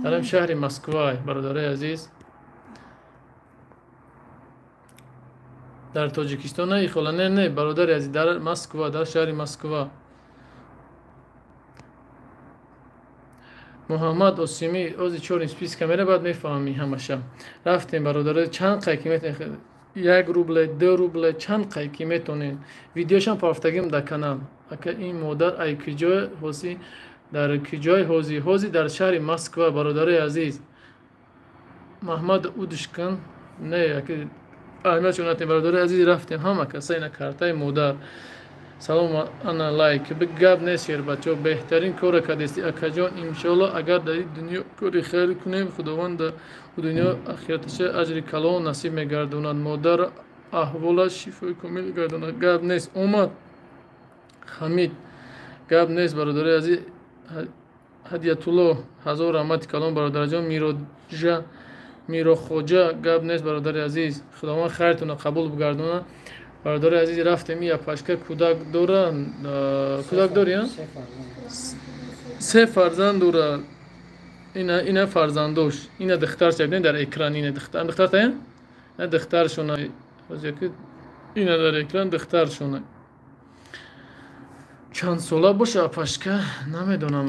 Дарам шаҳри Москва, бародарои азиз. Дар Тоҷикистон не, хола, не, не, бародари азиз, дар Москва, дар шаҳри Москва. Муҳаммад Осимӣ, ози чорин списка мера, баъд мефаҳмӣ ҳамаша. Рафтем, бародаро, чанд қай ки метонем, 1 рубле, 2 рубле, чанд қай ки метонем. Видеошам пафтагим дар канал. Ака, ин модар ай куҷой ҳози, дар куҷой ҳози? Ҳози дар шаҳри Москва, бародарои азиз. Маҳмад Удушкан, не, ака, аҳамиятшон натем, бародарои азиз, рафтем ҳама каса ина картаи модар. Салом, ана лайк. Гап нест, шербачо, беҳтарин кора кардести, акаҷон. Иншоалло, агар дар ин дунё кори хайр кунем, Худованд дар дунё ахираташа аҷри калон насиб мегардонад. Модар аҳволаш шифои комил гардонад. Гап нест, омад Хамид. Гап нест, бародарои азиз. Ҳадиятулло, ҳазор раҳмати калон, бародарҷон. Мироҷа, Мирохоҷа, гап нест, бародари азиз. Худованд хайртонро қабул бигардонад. Бародари азиз, рафтем. Я пашка кӯдак дора, кӯдак дори, се фарзанд дора. Ина фарзандош, ина духтарша бинед дар экран, ина духтар, духтартая? Ина духтаршона. Ина дар экран духтаршона. Чанд сола боша апашка, намедонам,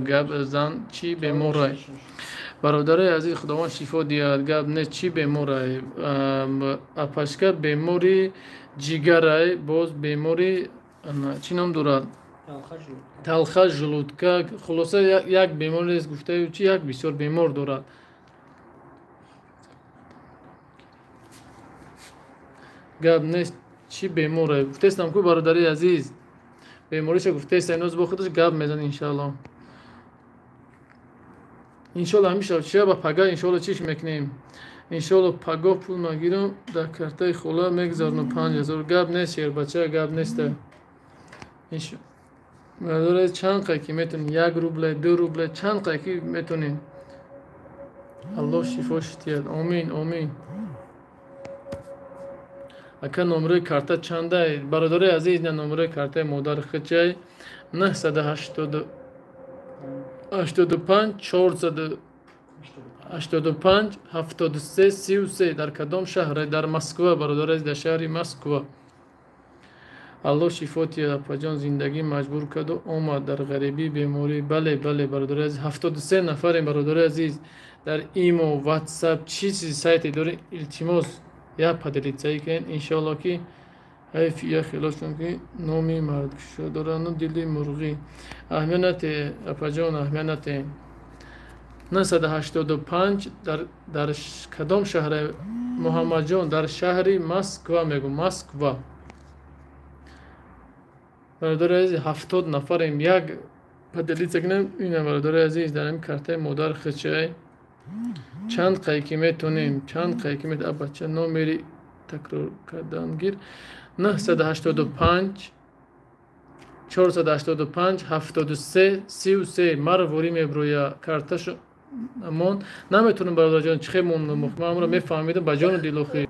гап зан чӣ беморай. Бародарои азиз, Худованд шифо диҳад. Гап нест, чӣ беморай? Апашка бемори ҷигарай, боз бемори чӣ ном дорад? Талха желудка. Хулоса, як бемор нест, гуфтаю чи, як бисёр бемор дорад. Гап нест, чӣ беморай? Гуфтестам ку, бародари азиз, бемориша гуфтеста, иноз бо худаш гап мезан, иншаалло. Иншолло ҳамиша чия ба пага, иншолло чиш мекунем. Иншолло пагоҳ пул нагирам, дар картаи хола мегузаронам 5000. Гап нест, шербача, гап нест. Бародари, чанд қай ки метонем, 1 рубле, 2 рубле, чанд қай ки метонем. Аллоҳ шифош диҳад. Омин, омин. Ака, номерои карта чандай? Бародари азиз, ина номерои картаи модар хичай 985 485 73 33. Дар кадом шаҳр? Дар Москва, бародари азиз, дар шаҳри Москва. Аллоҳ шифо диҳад, апаҷон. Зиндагӣ маҷбур карду омад дар ғарибӣ беморӣ. Бале, бале, бародари азиз, 73 нафарем, бародари азиз. Дар имо, ватсап, чӣ чизи сайте дорем, илтимос, я поделиться кунед, иншоалло ки ҳайф я хилошон ки номи мардкушо дорану дили мурғӣ. Аҳамият нате, апаҷон, аҳамият нате. 985 дар кадом шаҳре? Муҳаммадҷон, дар шаҳри Москва мегӯм, Москва. Бародари азиз, 70 нафарем, як поделиться кунем. Ина, бародари азиз, дар ин картаи модар хичай чанд қай ки метонем, чанд қай ки метонем. Бача, номери такрор кардан гир. 985 485 73 33. Марворӣ меброя карташо мон. Наметонам, бародарҷон, чӣ хел монам, ман ҳамро мефаҳмидам ба ҷону дилохи.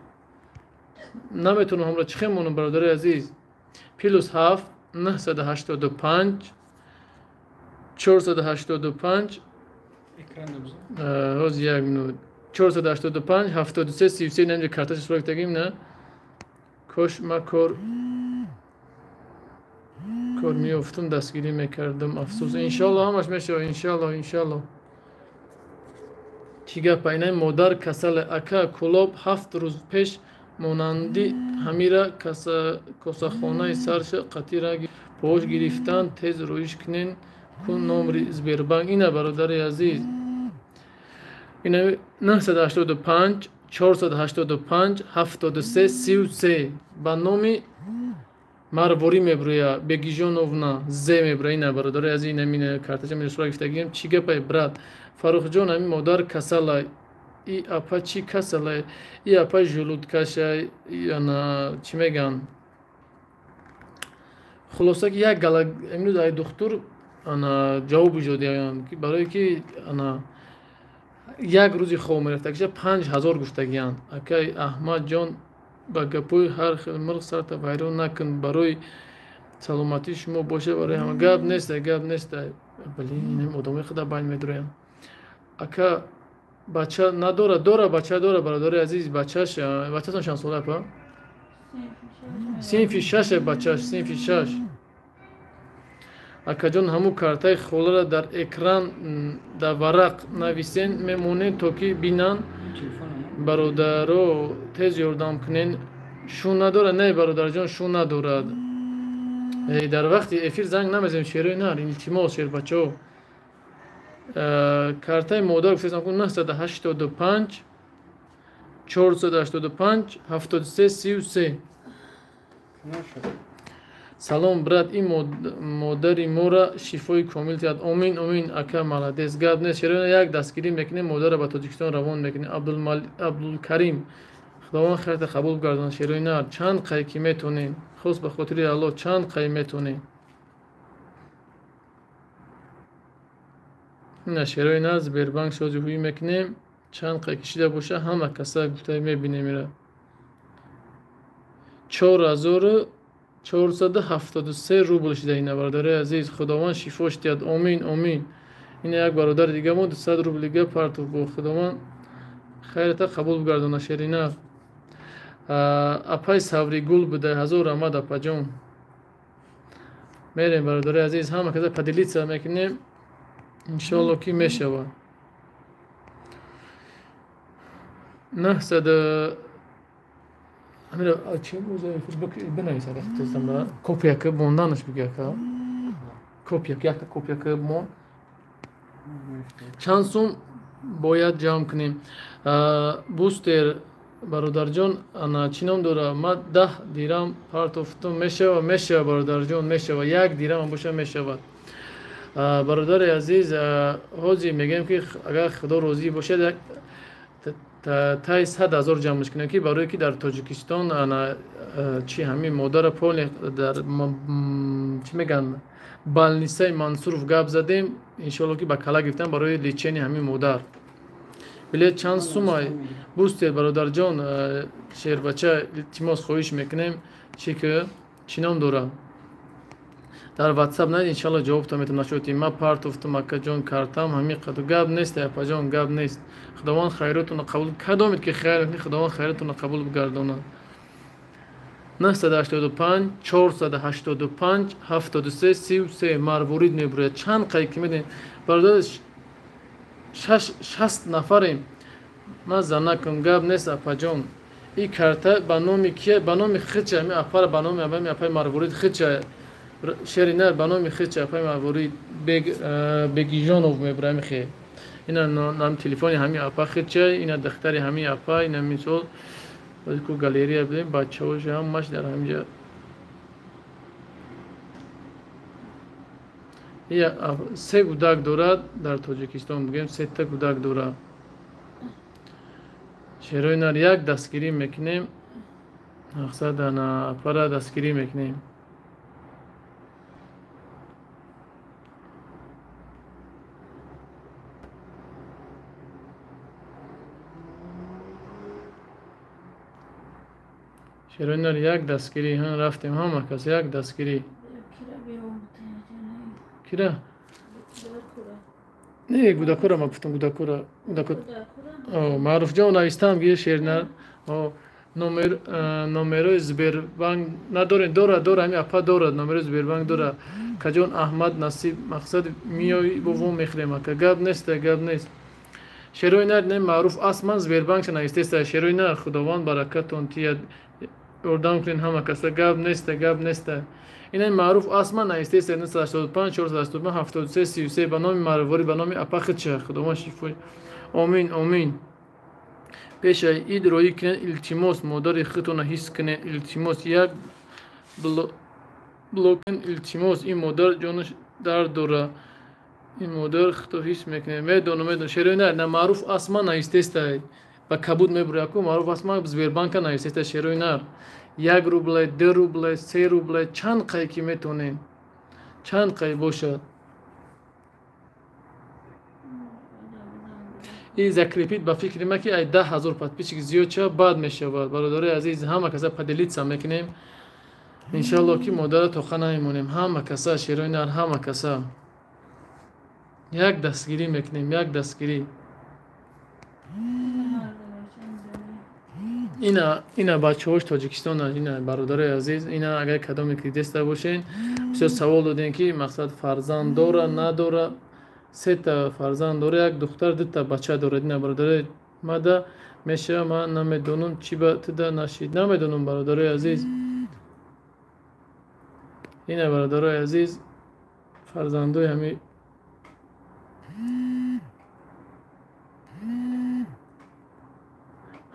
Наметонам ҳамро чӣ хел монам, бародари азиз. Плюс 7 985 485, ҳоз як минут, 485 73 33. Намҷа карташа сурак тагим на. Кош ма кор меёфтум, дастгирӣ мекардам. Афсӯс, иншоалло ҳамаш мешавад, иншоалло, иншоалло. Чӣ гапа? Инаи модар касале, ака. Кӯлоб 7 рӯз пеш монанди ҳамира косахонаи сарша қатира пош гирифтан. Тез рӯиш кунен кун номри Сбербанк. Ина, бародари азиз, ина 985 485 73 33 ба номи Марворӣ меброя, Бегижоновна Зе меброя. Ина, бародари азиз, ина мина картача мина гифтагием. Чӣ гапай, брат? Фаррухҷон, ҳамин модар касала. И апа чӣ касала? И апа желудкаша, ана чӣ мегӯянд? Хулоса ки як гала имрӯз ай духтур ана ҷавоб ҷодиянд ки барое ки ана як рӯзи хоб мерафтагиша 5000 гуфтагиянд. Акай Аҳмадҷон, ба гапои ҳар хел мурғ сарта вайрон накун, барои саломатии шумо боша, барои ҳама. Гап неста, гап неста. Блин, инам одамои худа байн медуроянд. Ака, бача надора? Дора, бача дора, бародари азиз. Бачаш, бачатон чанд сола, апа? Синфи шаше бачаш, синфи шаш. Акаҷон, ҳамун картаи холаро дар экран дар варақ нависен, мемонед то ки бинанд. Бародаро, тез ёрдам кунен. Шу надорад? Не, бародарҷон, шу надорад. Дар вақти эфир занг намезанем, шерои нар, илтимос, шербачаҳо. Картаи модар гуфтесам ку 985 485 73 33. Салом, брат, ин модари мора шифои комил диҳад. Омин, омин, ака, молодец. Гап нест, шерои як дастгирӣ мекунем, модарро ба Тоҷикистон равон мекунем. Абдулкарим, Худованд хайрта қабул гардонад. Шерои нар, чанд қай ки метонем, хос ба хотири Аллоҳ, чанд қай метонем. Ина шерои нар, Сбербанк шози ҳуӣ мекунем, чанд қай кишида боша, ҳама каса гуфта мебинем ира. 4473 рубл шида ина, бародари азиз. Худованд шифош диҳад. Омин, омин. Ина як бародари дига мо 200 рубл дига партов бо. Худованд хайрата қабул бигардонад, шерина. Апай Савригул буда, ҳазор раҳмат, апаҷон. Мерем, бародари азиз, ҳама каса поделиться мекунем, иншоалло ки мешавад. 900 копияка монданаш бигӯ, копияк, якта копияка мон. Чанд сум бояд ҷамъ кунем? Бустер, бародарҷон, ана чӣ ном дора? Ма 10 дирам партофтум, мешава? Мешава, бародарҷон, мешава. Як дирам боша мешавад. Бародари азиз, ҳозир мегӯем ки агар Худо розӣ бошад, як тай 100 000 ҷамъш кунем, ки барое ки дар Тоҷикистон ана чи ҳамин модара поле дар чӣ мегӯянд, балнисаи Мансуров гап задем, иншоалло ки ба кала гирифтан барои лечени ҳамин модар. Билет чанд сума? Бустер, бародарҷон, шербача, илтимос хоҳиш мекунем, чи ки чӣ ном дора? Дар WhatsApp наед, иншоалло ҷавобтон метавонам. Нашуд, ма партофтум, акаҷон, картам ҳамин қадар. Гап нест, апаҷон, гап нест. Худованд хайротонро қабул кадомед ки хайр мекунед, Худованд хайротонро қабул бигардонад. 985 485 73 33 марворид мебурад. Чанд қай ки медонед, бародар, 60 нафарем. Ма занакам, гап нест, апаҷон. Ин карта ба номи кия? Ба номи хича, ҳамин апара ба номи ҳамин апаи марворид хича. Шери нар ба номи хича апаи марворид Бегижонов мебурад ҳамин хе. Ина нам телефони ҳамин апа хича, ина духтари ҳамин апа, ина мисол ку галерея бидем, бачаҳош ҳамаш дар ҳаминҷа. Се гудак дорад дар Тоҷикистон, бигӯем сета гудак дорад. Шерои нар як дастгирӣ мекунем, мақсад ана апара дастгирӣ мекунем. Шерои нар як дастгирӣ, рафтем ҳама кас як дастгирӣ. Кира? Не, гудакура ма гуфтам, гудакура. Маъруфҷон навистам, ги шернар. Номерои Сбербанк надорем, дора, дора, ҳамин апа дорад, номерои Сбербанк дора. Каҷон Аҳмад Насиб, мақсад миёи бо мехӯрем, ака. Гап нест, гап нест. Шерои нар не, Маъруф Асман Сбербанкша навистеста. Шерои нар, Худованд баракатон тиҳад, ёрдам кунед ҳама каса. Гап нест, гап нест. Ина Маъруф Асман навистеста 985 485 73 33 ба номи Марворӣ, ба номи апа хича. Худованд шифои. Омин, омин. Пешаи ид роӣ кунед, илтимос, модари худтонро ҳис кунед, илтимос, як блокен, илтимос, ин модар ҷонаш дард дора, ин модар худто ҳис мекунед. Медонам, медонам. Шерои нар, на Маъруф Асман навистеста, ба кабуд мебурад ку Маъруф Асман Сбербанка навистеста. Шерои нар, 1 рубле, 2 рубле, 3 рубле, чанд қай ки метонем, чанд қай бошад. И закрепит ба фикри ма ки ай 10 000 подписчик зиёд шавад, бад мешавад. Бародарои азиз, ҳама каса поделиться мекунем, иншоалло ки модара тоқа намемонем. Ҳама каса шерои нар, ҳама каса як дастгирӣ мекунем, як дастгирӣ. Ина бачаҳош Тоҷикистон, ина бародарои азиз, ина агар кадоме ки дидаста бошен, бисёр савол додем ки мақсад фарзанд дора надора. Сета фарзанд дора, як духтар, дута бача дорад. Ина бародарои мада мешава, ман намедонам чӣ ба туда нашид, намедонам бародарои азиз. Ина бародарои азиз, фарзандои ҳами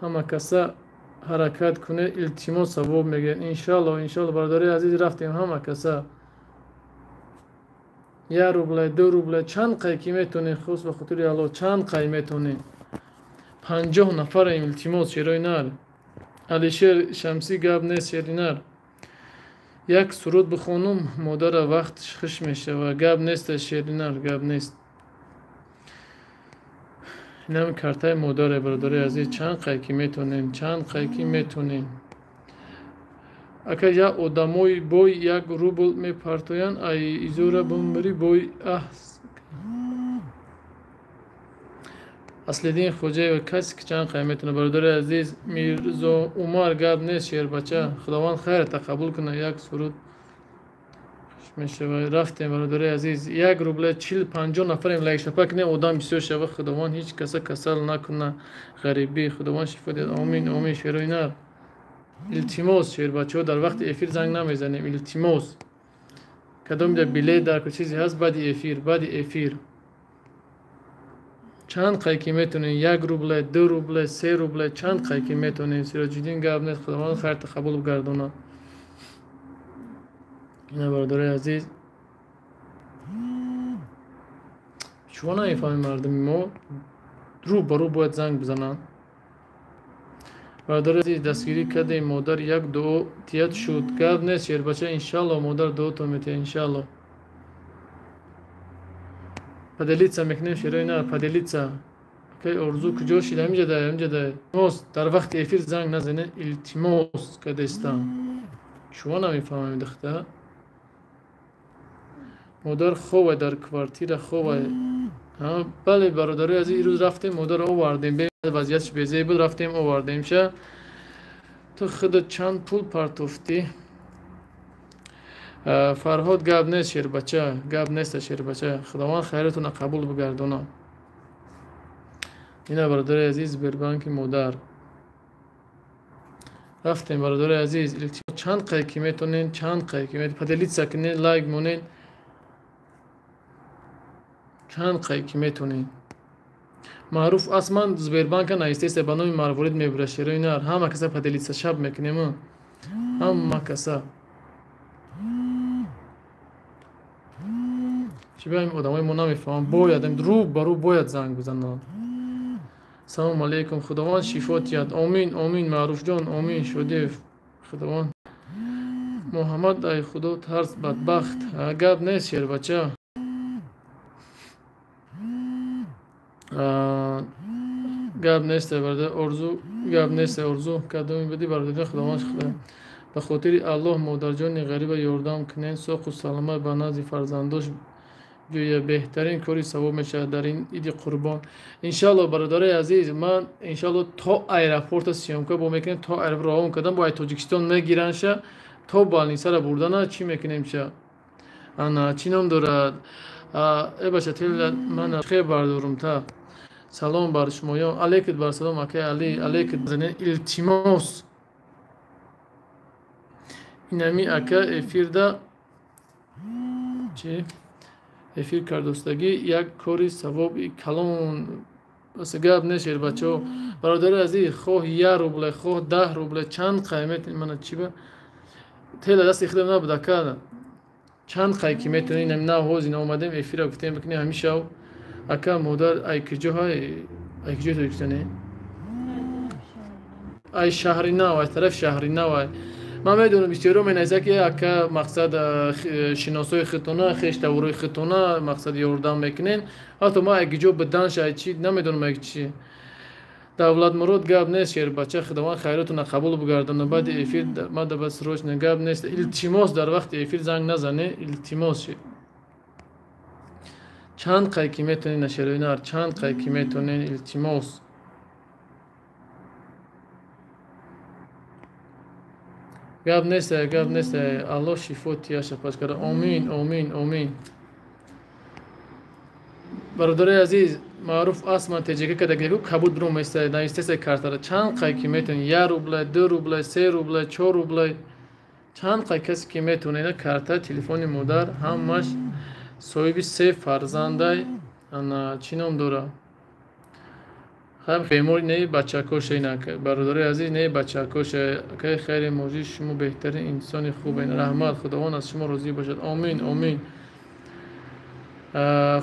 ҳама каса ҳаракат кунед, илтимос, савоб мегиред. Иншалло, иншалло бародарои азиз, рафтем ҳама каса. 1 рубля, 2 рубля, чанд қай ки метонед, хос ба хотири Аллоҳ, чанд қай метонед. 50 нафараем, илтимос, шерои нар. Алишер Шамсӣ гап нест, шери нар. Як суруд бихонум, модара вақт хуш мешава. Гап нест, шери нар, гап нест. Инам картаи модаре, бародари азиз, чанд қай ки метонем, чанд қай ки метонем. Ака я одамои бой 1 рубл мепартоянд, ай изора бумри бой аҳ. Аслиддин Хоҷаев, касе ки чанд қай метона, бародари азиз. Мирзо Умар гап нест, шербача, Худованд хайрата қабул кунад. Як суруд мешава. Рафтем бародари азиз, 1 рубля 40-50 нафарем, лайк шапа кунем, одам бисёр шава. Худованд ҳеҷ каса касал накуна, ғарибӣ Худованд шифо диҳад. Омин, омин. Шерои нар, илтимос, шербачаҳо, дар вақти эфир занг намезанем, илтимос. Кадом ҷа билет дар чизе ҳаст, баъди эфир, баъди эфир. Чанд қай ки метонед, 1 рубля, 2 рубля, 3 рубля, чанд қай ки метонед. Сироҷиддин гап нест, Худованд хайрта қабул гардонад. Ина бародарои азиз, чуво намефаҳмем мардуми мо, рӯ ба рӯ бояд занг бизананд. Бародари азиз, дастгирӣ кардем, модар як дуо тият шуд. Гап нест, шербача, иншалло модар дуотон метиҳад, иншалло. Поделиться мекунем, шерои нар, поделиться. Акай Орзу куҷо шид? Ҳаминҷа дай, ҳаминҷа дай. Илтимос, дар вақти эфир занг назанед, илтимос кардестам. Чуво намефаҳмем духта? Модар ховай, дар квартира ховай. Бале бародарои азиз, ирӯз рафтем, модарро овардем. Вазъиятш безеб буд, рафтем овардемша. Ту худат чанд пул партофтӣ? Фарҳод гап нест, шербача, гап нест, шербача. Худованд хайратонро қабул бигардонад. Ина бародари азиз, Сбербанки модар. Рафтем бародари азиз, илтимос, чанд қай ки метонед, чанд қай ки метонед, поделиться кунед, лайк монед, чанд қай ки метонед. Маъруф аст, ман Сбербанка наистеста, ба номи Марворид мебурад, шерои нар. Ҳама каса поделиться шаб мекунем, ҳама каса. Чӣ баем, одамои мо намефаҳманд, бояд рӯ ба рӯ бояд занг бизананд. Салому алейкум, Худованд шифо диҳад. Омин, омин, Маъруфҷон, омин, Шодиев, Худованд. Муҳаммад, ай Худо тарс, бадбахт. Гап нест, шербача. Гап нест, бародар Орзу, гап нест, Орзу. Кадоми будӣ бародари Худованд худо. Ба хотири Аллоҳ модарҷони ғариба ёрдам кунед, соқу саломат ба назди фарзандош ҷӯя, беҳтарин кори савоб мешавад дар ин иди қурбон. Иншалло бародарои азиз, ман иншалло то аэропорта съёмка бо мекунем, то аэропорт равон кардам, бо ай Тоҷикистон мегиранша, то балнисара бурдана чӣ мекунем ша? Ана чӣ ном дорад? Э баша тел ман хе бардорум та. Салом бар шумоён. Алейкум бар салом акай Али, алейкум. Илтимос. Инами ака эфирда чӣ? Эфир кардостагӣ як кори савоби калон. Бас гап нест, шербачаҳо. Бародари азиз, хоҳ 1 рубля, хоҳ 10 рубля, чанд қай метонед, мана чӣ ба тела дасти худам набуд ака. Чанд қай ки метонед, инами нав ҳозир омадем эфира гуфтем бикунем ҳамин шав. Ака модар ай куҷо ҳай? Ай куҷои Тоҷикистоне? Ай шаҳри нав, ай тарафи шаҳри нав ай. Ман медонам бисёриҳо менависанд ки ака мақсад шиносои худтона, хештаворои худтона мақсад ёрдам мекунед. Ҳатто ман ай куҷо биданш, ай чӣ намедонам, ай чӣ. Давлатмурод гап нест, шербача, Худованд хайротонро қабул бигардонад. Баъди эфир мада ба срочно гап нест. Илтимос, дар вақти эфир занг назанед, илтимос. Чанд қай ки метонед, нашерои нар, чанд қай ки метонед, илтимос. Гап нест, гап нест. Аллоҳ шифо тияша пашкара. Омин, омин, омин. Бародари азиз, Маъруф Асман теҷека када кабуд броместа, навистеса картара. Чанд қай ки метавонӣ? 1 рубла, 2 рубла, 3 рубла, 4 рубла. Чанд қай касе ки метавонад, ина карта, телефони модар, ҳамаш соҳиби 3 фарзандай, ана чӣ ном дора? Хай бемор не бачакоша ина, бародари азиз, не бачакоша. Акай хайри мужи, шумо беҳтарин инсони хубен. Раҳмат, Худованд аз шумо розӣ бошад. Омин, омин.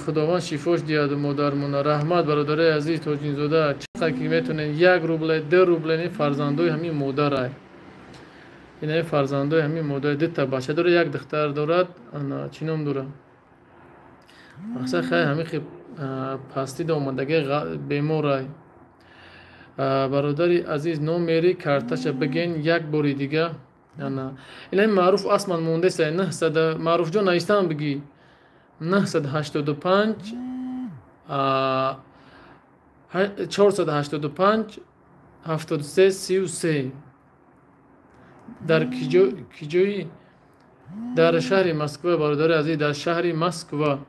Худованд шифош диҳад модармона. Раҳмат, бародари азиз Тоҷинзода. Чанд ки метавонед 1 рубла, 2 рубла, ин фарзандои ҳамин модарай. Ина фарзандои ҳамин модар, 2 та бача дорад, як духтар дорад, ана чӣ ном дорад? Мақсад хай ҳамин хи пастида омадаги беморай. Бародари азиз, номери карташа бигин як бори дига. Ана ина Маъруф Асман мондеса 900. Маъруфҷон, навистан бигӣ 985 485 73 33. Дар киҷои? Дар шаҳри Москва, бародари азиз, дар шаҳри Москва.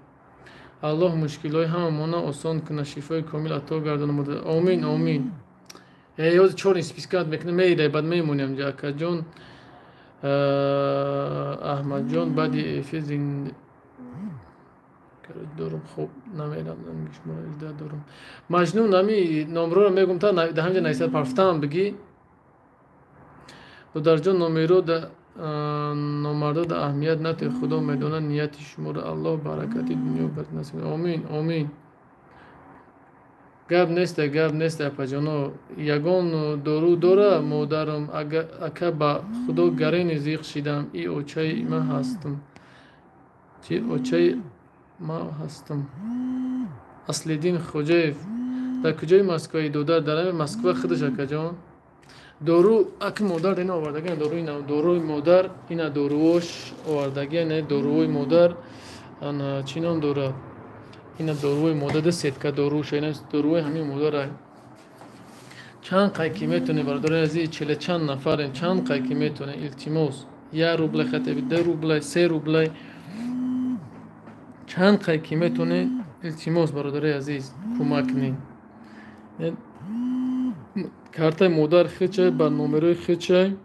Аллоҳ мушкилҳои ҳамамона осон кунад, шифои комил ато гардонад. Омин, омин. Ҳозир чор спискат мекунем, меирай, баъд мемонем ҷа. Акаҷон Аҳмадҷон, баъди эфир дорум, хоб намерам, шуморо дорум. Маҷнун, ҳами номроро мегум, та дар ҳамҷа нависа парфтам бигӣ. Додарҷон, номеро номардо да аҳамият натиҳ, Худо медонад нияти шуморо. Аллоҳ баракати дунё насиб. Омин, омин. Гап нест, гап нест, апаҷоно. Ягон дору дора модарам, ака ба Худо гарени зиқ шидам. И очаи ма ҳастам. Чи очаи ма ҳастам? Аслиддин Хоҷаев, дар куҷои Москваи додар? Дар ҳами Москва худаш, акаҷон. Дору аки модар ина овардаги, дору ина доруи модар, ина доруош овардаги, ина доруои модар, ана чӣ ном дорад? Ина доруои модар, ду сетка доруша, ина доруои ҳамин модарай. Чанд қай ки метавонед, бародари азиз, чила чанд нафарем, чанд қай ки метавонед, илтимос, 1 рубла хатаби, 2 рубла, 3 рубла, чанд қай ки метавонед, илтимос, бародари азиз, кӯмак кунед. Картаи модар хичай, ба номерои хичай.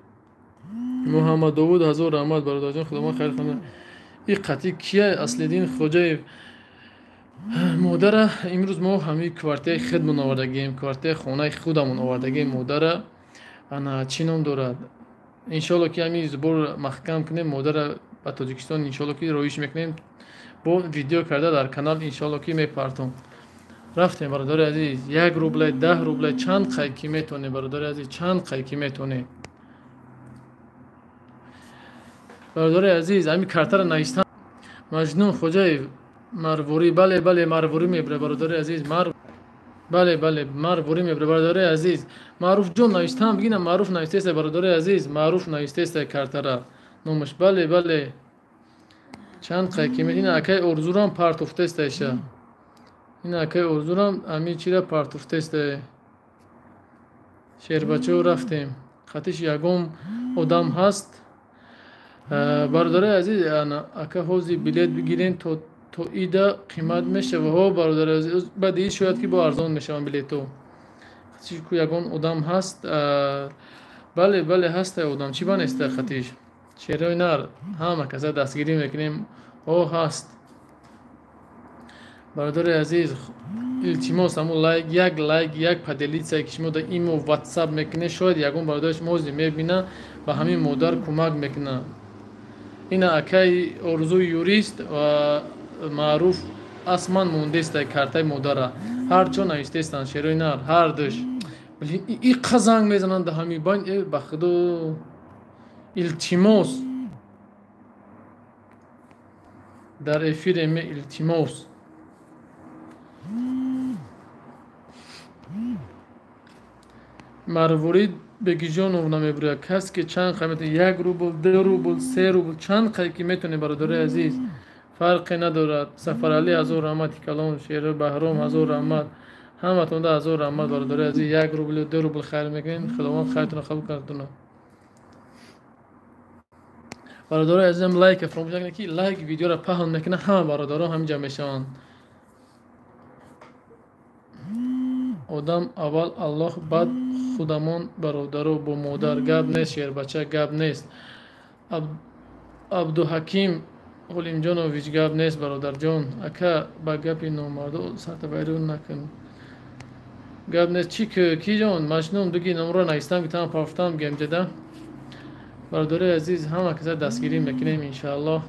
Муҳаммад Довуд, ҳазор раҳмат, бародарҷон, Худованд хайр кунад. И қатъи кия? Аслиддин Хоҷаев. Модара имрӯз мо ҳамин квартираи худмон овардагием, квартираи хонаи худамон овардагием модара. Ана чӣ ном дорад? Иншоалло ки ҳамин збор маҳкам кунем, модара ба Тоҷикистон иншоалло ки роиш мекунем, бо видео карда дар канал иншоалло ки мепартом. Рафтем, бародари азиз, 1 рубла, 10 рубла, чанд қай ки метавонед, бародари азиз, чанд қай ки метавонед. Бародари азиз, ҳамин картаро навистан. Маҷнун Хоҷаев, марворӣ, бале, бале, марворӣ мебара, бародари азиз, бале, бале, марворӣ мебара, бародари азиз. Маъруфҷон, навистан бигина, Маъруф навистеста, бародари азиз, Маъруф навистеста картара номаш, бале, бале. Чанд қай ки ина акай орзурам партофтеста иша. Ина акай орзурам ҳамин чира партофтеста. Шербачо, рафтем. Қатиш ягон одам ҳаст. Бародари азиз, ака ҳозир билет бигирем, то ида қимат мешава. Ҳо, бародари азиз, баъди ид шояд ки бо арзон мешаванд билетҳо. Қатиш ку ягон одам ҳаст? Бале, бале, ҳаста одам. Чӣ ба неста қатиш? Шерои нар, ҳама каса дастгирӣ мекунем. Ҳо, ҳаст. Бародари азиз, илтимос, ҳамун лайк, як лайк, як поделиться, ки шумо дар имо, ватсап мекунед, шояд ягон бародари шумо ҳозир мебина, ба ҳамин модар кӯмак мекунад. Ина акаи орзуи юрист ва Маъруф Асман мондеста картаи модара. Ҳар ҷо навистестанд, шерои нар, ҳар душ. Иқа занг мезананд дар ҳамин байн, ба Худо, илтимос. Дар эфире илтимос. Марворид Бегиҷоновна мебуряд. Кас ки чанд қай метавонед, 1 рубл, 2 рубл, 3 рубл, чанд қай ки метавонед, бародари азиз, фарқе надорад. Сафаралӣ, ҳазор раҳмати калон, Шеро Баҳром, ҳазор раҳмат, ҳаматонда ҳазор раҳмат, бародари азиз. 1 рубл, 2 рубл хайр мекунед, Худованд хайртонро қабул кардона. Бародарои азизам, лайка фаромӯш накунед, ки лайк видеоро паҳн мекунад, ҳама бародарон ҳаминҷа мешаванд. Одам аввал Аллоҳ, баъд худамон бародаро бо модар. Гап нест, шербача, гап нест. Абдуҳаким Ғулимҷонович, гап нест, бародарҷон. Ака, ба гапи номардо сартавайрон накун. Гап нест. Чӣ ки ҷон, Маҷнун, дуги номро навистам, гитам пафтам гемҷада. Бародарои азиз, ҳама каса дастгирӣ мекунем иншааллоҳ.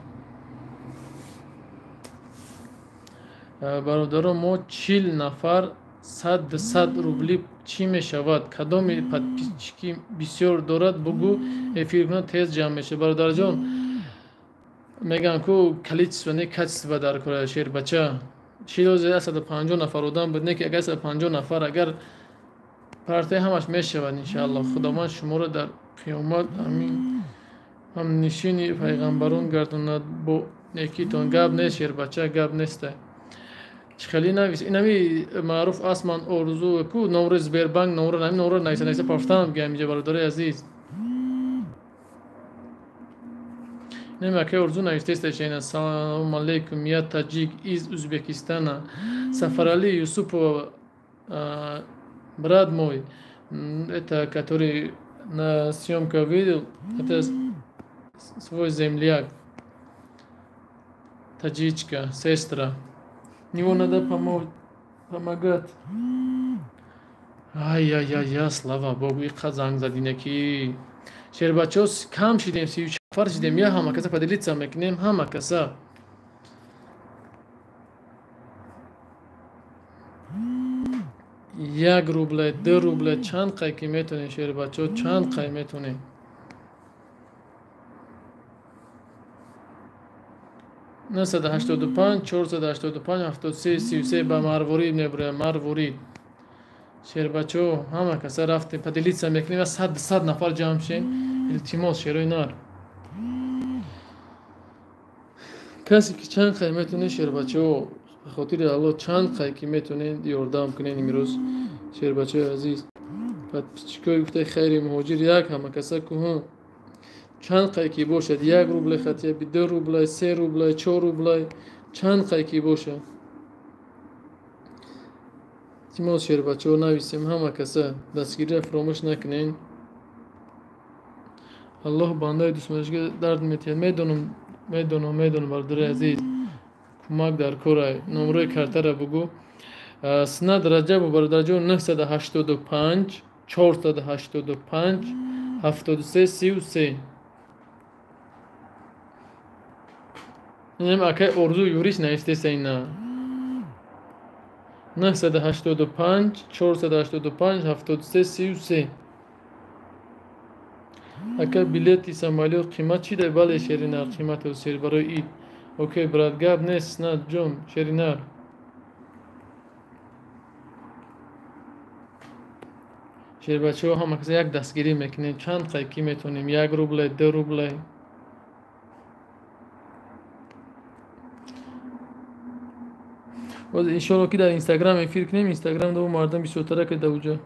Бародаро, мо 40 нафар 100 рубли чӣ мешавад? Кадоми подписчики бисёр дорад, бугӯ эфир кунад, тез ҷамъ мешавад. Бародарҷон, мегӯям ку количество не качество дар кора, шербача. 150 нафар одам буд, не ки агар 150 нафар агар партия ҳамаш мешавад иншааллоҳ. Худованд шуморо дар қиёмат амин ҳамнишини пайғамбарон гардонад бо некитон. Гап нест, шербача, гап неста. Чӣ хеле навис? Инами маъруф аст, ман орзу ку номри Сбербанк, номро нами номро нависа, нависа пафтам гам инҷа, бародари азиз. Инами акай орзу навистеста шайна. Салому алейкум, я таджик из Узбекистана. Сафарали Юсупова, брат мой, это который на съемка видел, это свой земляк, таджичка, сестра. Него надо помогать. Ай-яй-яй, слава богу, и занг задина ки. Шербачо, кам шидем, 34 шидем, я ҳама каса поделиться мекунем, ҳама каса. 1 рубле, 2 рубле, чанд қай ки метонем, шербачо, чанд қай метонем. 985 485 73 33 ба Марворид мебурем, Марворид. Шербачо, ҳама каса рафтем, поделиться мекунем ва 100 нафар ҷамъ шем. Илтимос, шерои нар. Касе ки чанд қай метоне, шербачо, ба хотири Аллоҳ чанд қай ки метонед ёрдам кунед имрӯз, шербачои азиз. Подписчикои гуфтаи хайри муҳоҷир як ҳама каса куҳун. Чанд қай ки бошад, 1 рубле хатия, 2 рубле, 3 рубле, 4 рубле, чанд қай ки бошад. Илтимос, шербачо, нависем ҳама каса, дастгириро фаромӯш накунед. Аллоҳ бандаи дӯстмонашга дард метиҳад. Медонам, медонам, медонам, бародари азиз, кӯмак дар корай. Номрои картаро бугӯ. Синат Раҷабов, бародарҷон, 985 485 73 33. Инам акай Орзу юрист навистеса ина. 985 485 73 33. Ака, билети самолёт қимат чӣ дай? Бале, шеринар, қимат сер барои ид. Окей, брат, гап нест, Синат ҷон, шеринар. Шербачаҳо, ҳама каса як дастгирӣ мекунем, чанд қай ки метонем, 1 рубле, 2 рубле. Боз иншоалло ки дар Инстаграм эфир кунем, Инстаграм ду мардам бисёртара ки дар уҷа.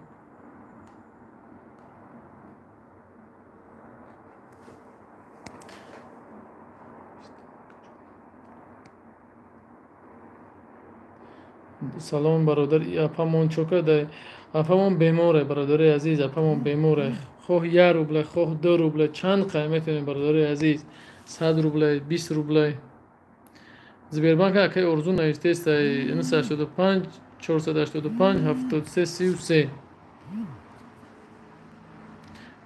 Салом, бародар, апамон чо карда? Апамон беморе, бародари азиз, апамон беморе. Хоҳ 1 рубле, хоҳ 2 рубле, чанд қай метонем, бародари азиз? 100 рубле, 20 рубле. Сбербанк акай Орзу навистеста 985 485 73 33.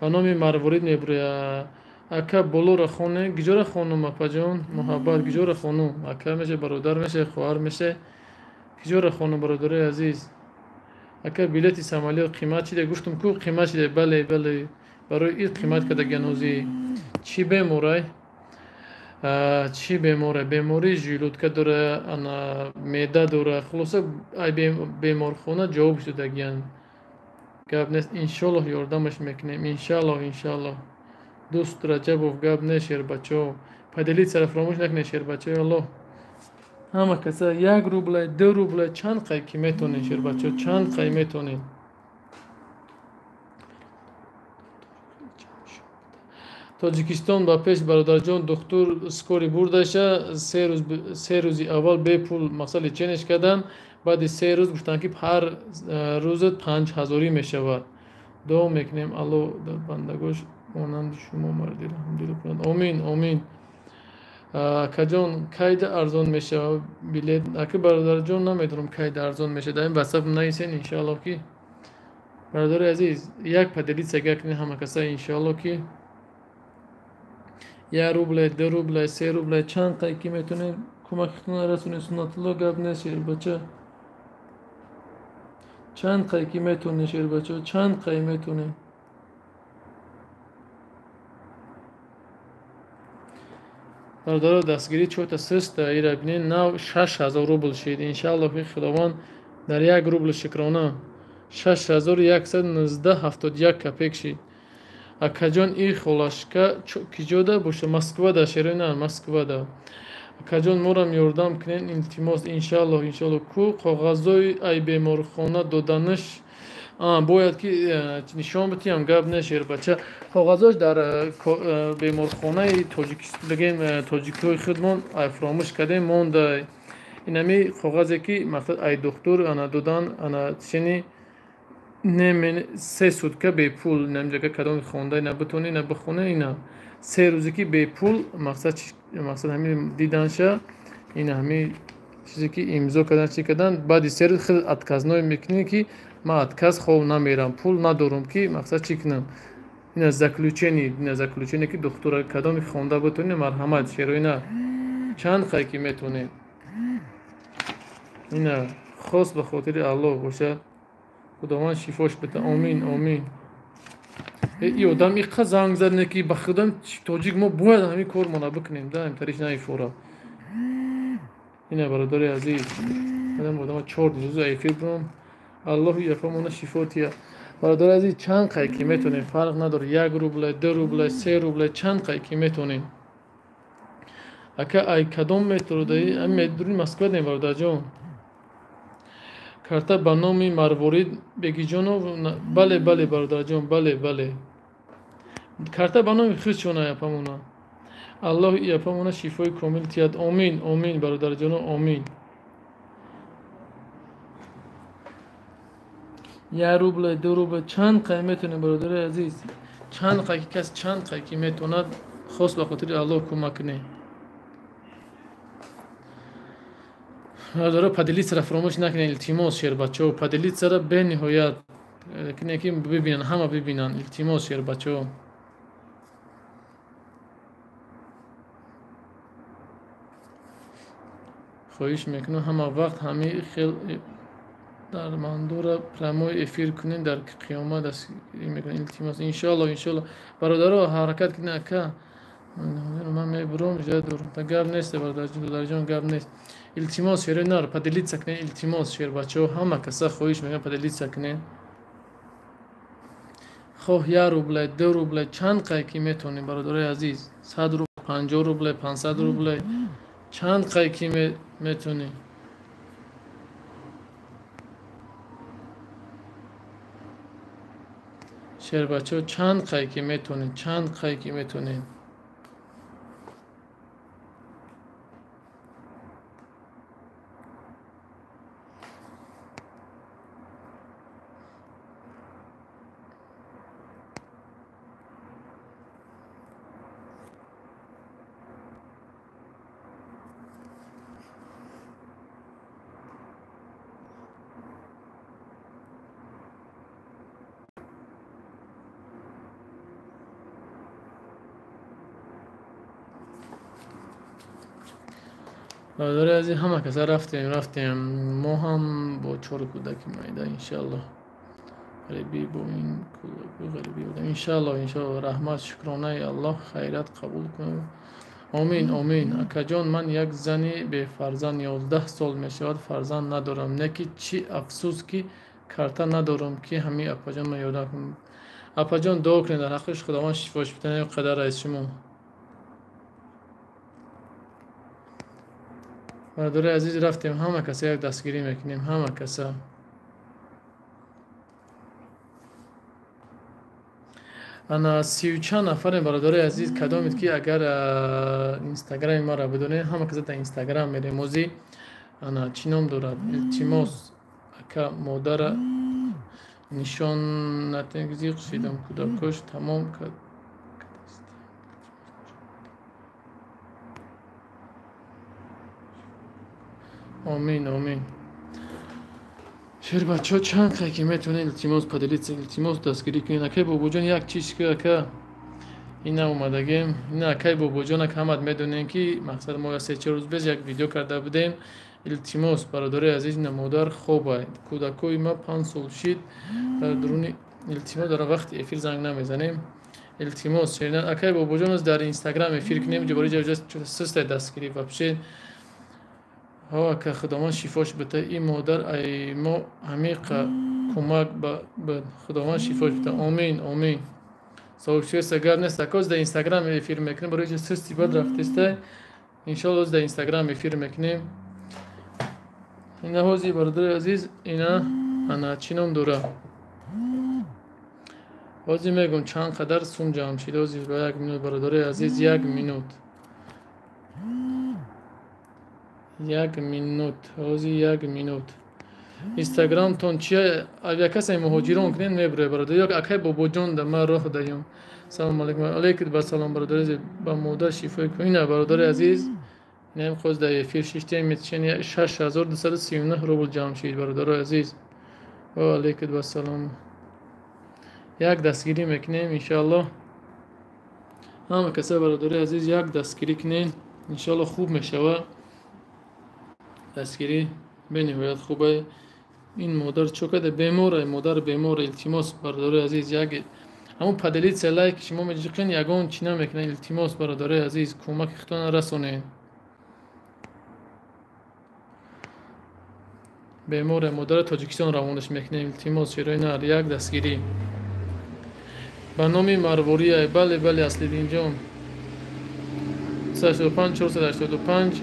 Ба номи Марворид мебуря. Ака, болоро хоне, гиҷора хонум, апаҷон, муҳаббат, гиҷора хонум. Ака меше, бародар меше, хоҳар меше. Гиҷора хонум, бародари азиз. Ака, билети самолёт қимат чида? Гуфтум ку қимат чида? Бале, бале. Барои ид қимат кардагиан ҳозир. Чӣ беморай? Чӣ беморе? Бемории желудка дора, ана меъда дора. Хулоса, ай беморхона ҷавоб шудагиян. Гап нест, иншоаллоҳ ёрдамаш мекунем. Иншааллоҳ, иншааллоҳ. Дӯст Раҷабов, гап нест, шербачо. Поделиться фаромӯш накунед, шербачои Аллоҳ. Ҳама каса 1 рубле, 2 рубле, чанд қай ки метонед, шербачо, чанд қай метонед. Тоҷикистон ба пеш бародарҷон, духтур скори бурдаша, се рӯзи аввал бепул мақсад лечениш кардан, баъди 3 рӯз гуфтанд ки ҳар рӯзат 5000 мешавад. Дуо мекунем Аллоҳ дар бандагош монанди шумо марди раҳмдил кунад. Омин, омин. Акаҷон, кайда арзон мешавад билет? Ака бародарҷон, намедонам кайда арзон мешавад. Дар ин ватсап нависен иншоаллоҳ ки бародари азиз як поделиться кунед ҳама каса иншоаллоҳ ки 1 рубле, 2 рубле, 3 рубле чанд қай ки метонед кӯмакатон расонед. Суннатулло гап нест шербача. Чанд қай ки метонед шербача, чанд қай метонед. Бародаро дастгирӣ чорта сеста ира бинед, нав 6000 рубл шид. Иншааллоҳ ки Худованд дар 1 рубл шукрона 6119.71 копек шид. Акаҷон, и холашка киҷода боша? Москвада, шерина, Москвада. Акаҷон, морам ёрдам кунед илтимос. Иншааллоҳ, иншааллоҳ. Ку коғазои ай беморхона доданаш бояд ки нишон битиҳам, гап не шербача. Коғазош дар беморхонаи Тоҷикистон, бигем тоҷикҳои худмон ай фуромӯш кардем, монда. Инами коғазе ки мақсад ай духтур ана додан, ана чини не 3 сутка бепул, намҷага кадом хонда ина битони ина бихоне, ина 3 рӯзе ки бепул мақсад мақсад ҳамин диданша, ина ҳамин чизе ки имзо кардан чӣ кардан, баъди 3 рӯз худ отказной мекунӣ ки ман отказ хов намерам, пул надорам ки мақсад чӣ кунам. Ина заключение, ина заключение ки духтура кадоми хонда битони, марҳамат шероина чанд қай ки метонед. Ина хос ба хотири Аллоҳ бошад. Худованд шифош бита. Омин, омин. И одам иқа занг зад не ки ба худам тоҷик мо бояд ҳамин кормона бикунем, да, имтариш наифора. Ина бародари азиз, одам одама 4 рӯз эфир бурам. Аллоҳ яфамона шифо тия. Бародари азиз, чанд қай ки метонем, фарқ надорад, 1 рубле, 2 рубле, 3 рубле, чанд қай ки метонем. Ака ай кадом метро даи? Ами метрои Москва дем бародарҷон. Карта ба номи Марворид Бегиҷонов. Бале, бале бародарҷон, бале, бале. Карта ба номи худшона япамона. Аллоҳ япамона шифои комил тиҳад. Омин, омин бародарҷоно, омин. 1 рубле, 2 рубле, чанд қай метонем бародари азиз? Чанд қай ки кас чанд қай ки метонад, хос ба хотири Аллоҳ кӯмак кунед. Бародаро, поделиться-ра фаромӯш накунед, илтимос шербачаҳо. Поделиться-ра бениҳоят кунед ки бибинанд, ҳама бибинанд, илтимос шербачаҳо. Хоҳиш мекунам ҳама вақт ҳамин хел дармандора прямой эфир кунед, дар қиёмат дастгирӣ мекунед, илтимос. Иншоаллоҳ, иншоаллоҳ. Бародаро, ҳаракат кунед ака. Ман мебурам, иҷозат дорам. Гап нест бародарҷон, гап нест. Илтимос шерои нар, поделиться кунед, илтимос шербачаҳо, ҳама каса хоҳиш мекунам поделиться кунед. Хоҳ 1 рубле, 2 рубле, чанд қай ки метонед бародарои азиз, 100 рубле, 50 рубле, 500 рубле, чанд қай ки метонед. Шербачаҳо, чанд қай ки метонед, чанд қай ки метонед. Бародари азиз, ҳама каса рафтем, мо ҳам бо 4 кӯдаки майда иншааллоҳ. Ғарибӣ бо ин кӯдаку ғарибӣ будам. Иншааллоҳ, иншааллоҳ. Раҳмат, шукронаи Аллоҳ, хайрат қабул кунад. Омин, омин. Акаҷон, ман як зани бефарзанд, 11 сол мешавад, фарзанд надорам. Не ки чӣ афсӯс ки карта надорам ки ҳамин апаҷон ман ёрдам кунад. Апаҷон, дуо кунед дар ҳаққиш Худованд шифош бидиҳад қадар аз шумо. Бародари азиз, рафтем, ҳама каса як дастгирӣ мекунем, ҳама каса. Ана 30 чанд нафарем, бародарои азиз. Кадомед ки агар инстаграми маро бидонед, ҳама каса дар инстаграм мерем. Ози ана чӣ ном дорад? Илтимос, ака, модара нишон натен, зиқ шидам, кӯдакош тамом кард. Омин, омин. Шербачаҳо, чанд қай ки метавонед, илтимос, поделиться, илтимос, дастгирӣ кунед. Акай Бобоҷон, як чиз ки, ака, ина омадагем, ина акай Бобоҷон, ака, ҳамат медонем, ки мақсад мо 3-4 рӯз без як видео карда будем. Илтимос, бародарои азиз, ина модар хобай, кӯдакои ма 5 сол шид дар дуруни. Илтимос, дар вақти эфир занг намезанем, илтимос. Шеринан, акай Бобоҷон, дар инстаграм эфир кунем, ҷобори ҷастай дастгирӣ вообще. Ҳо, ака, Худованд шифош бита. Ин модар ай мо ҳамиқа кӯмак ба Худованд шифош бита. Омин, омин. Сообщество гап нест, акоз дар инстаграм эфир мекунем, барои сусти бад рафтеста. Иншоалло, дар инстаграм эфир мекунем. Ина ҳози, бародари азиз, ина ана чӣ ном дора? Ҳозир мегӯм, чанд қадар сум ҷамъ шид. Ҳозир, ба як минут, бародари азиз, як минут, як минут, ҳозир як минут. Инстаграмтон чия? Авиакассаи муҳоҷирон кунед, мебуред, бародар, ё акай Бобоҷон да ман роҳ даҳем. Салому алайкум. Алейкум ба салом, бародари азиз, ба модар шифои кун. Ина, бародари азиз, инам хоз дар эфир шиштем, метишен, 6239 рубл ҷамъ шид, бародарои азиз. Ва алейкум вассалом. Як дастгирӣ мекунем, иншоаллоҳ. Ҳама каса, бародари азиз, як дастгирӣ кунем, иншоаллоҳ, хуб мешава. Дастгирӣ бениҳоят хубе. Ин модар чо карда? Бемора, модар бемора. Илтимос, бародарои азиз, як ҳамун поделиться, лайк шумо меҷиқен, ягон чӣ намекунед. Илтимос, бародарои азиз, кӯмаки худтона расонед. Беморе, модари Тоҷикистон равонаш мекунем. Илтимос, шерои нар, як дастгирӣ ба номи Марвория. Бале, бале, Аслиддинҷон, 85 485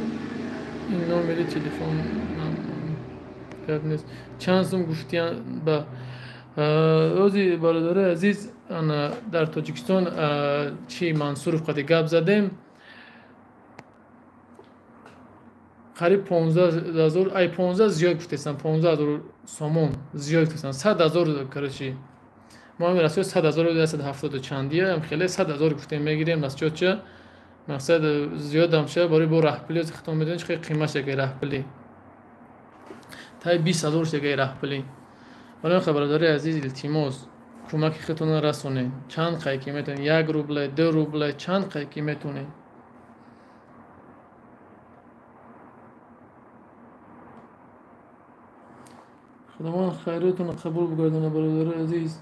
ин номери телефон, гап нест. Чанд сум гуфтиян ба ози, бародарои азиз? Ана дар Тоҷикистон чи Мансуров қади гап задем, қариб 15 000, ай 15 зиёд гуфтестан, 15 000 сомон зиёд гуфтестан, 100 000. Короче, мо ҳамин расчёт 100 000, 170 чандия, хеле 100 000 гуфтем, мегирем расчётча. Мақсад зиёдам ша, барои бо раҳпулӣ хитон медонед, хеле қимат шагаи раҳпулӣ, тай 20 000 шагаи раҳпулӣ. Барои бародари азиз, илтимос, кӯмаки худтонро расонед. Чанд қай ки метавонед, 1 рубле, 2 рубле, чанд қай ки метавонед. Худованд хайротонро қабул бигардонад, бародари азиз.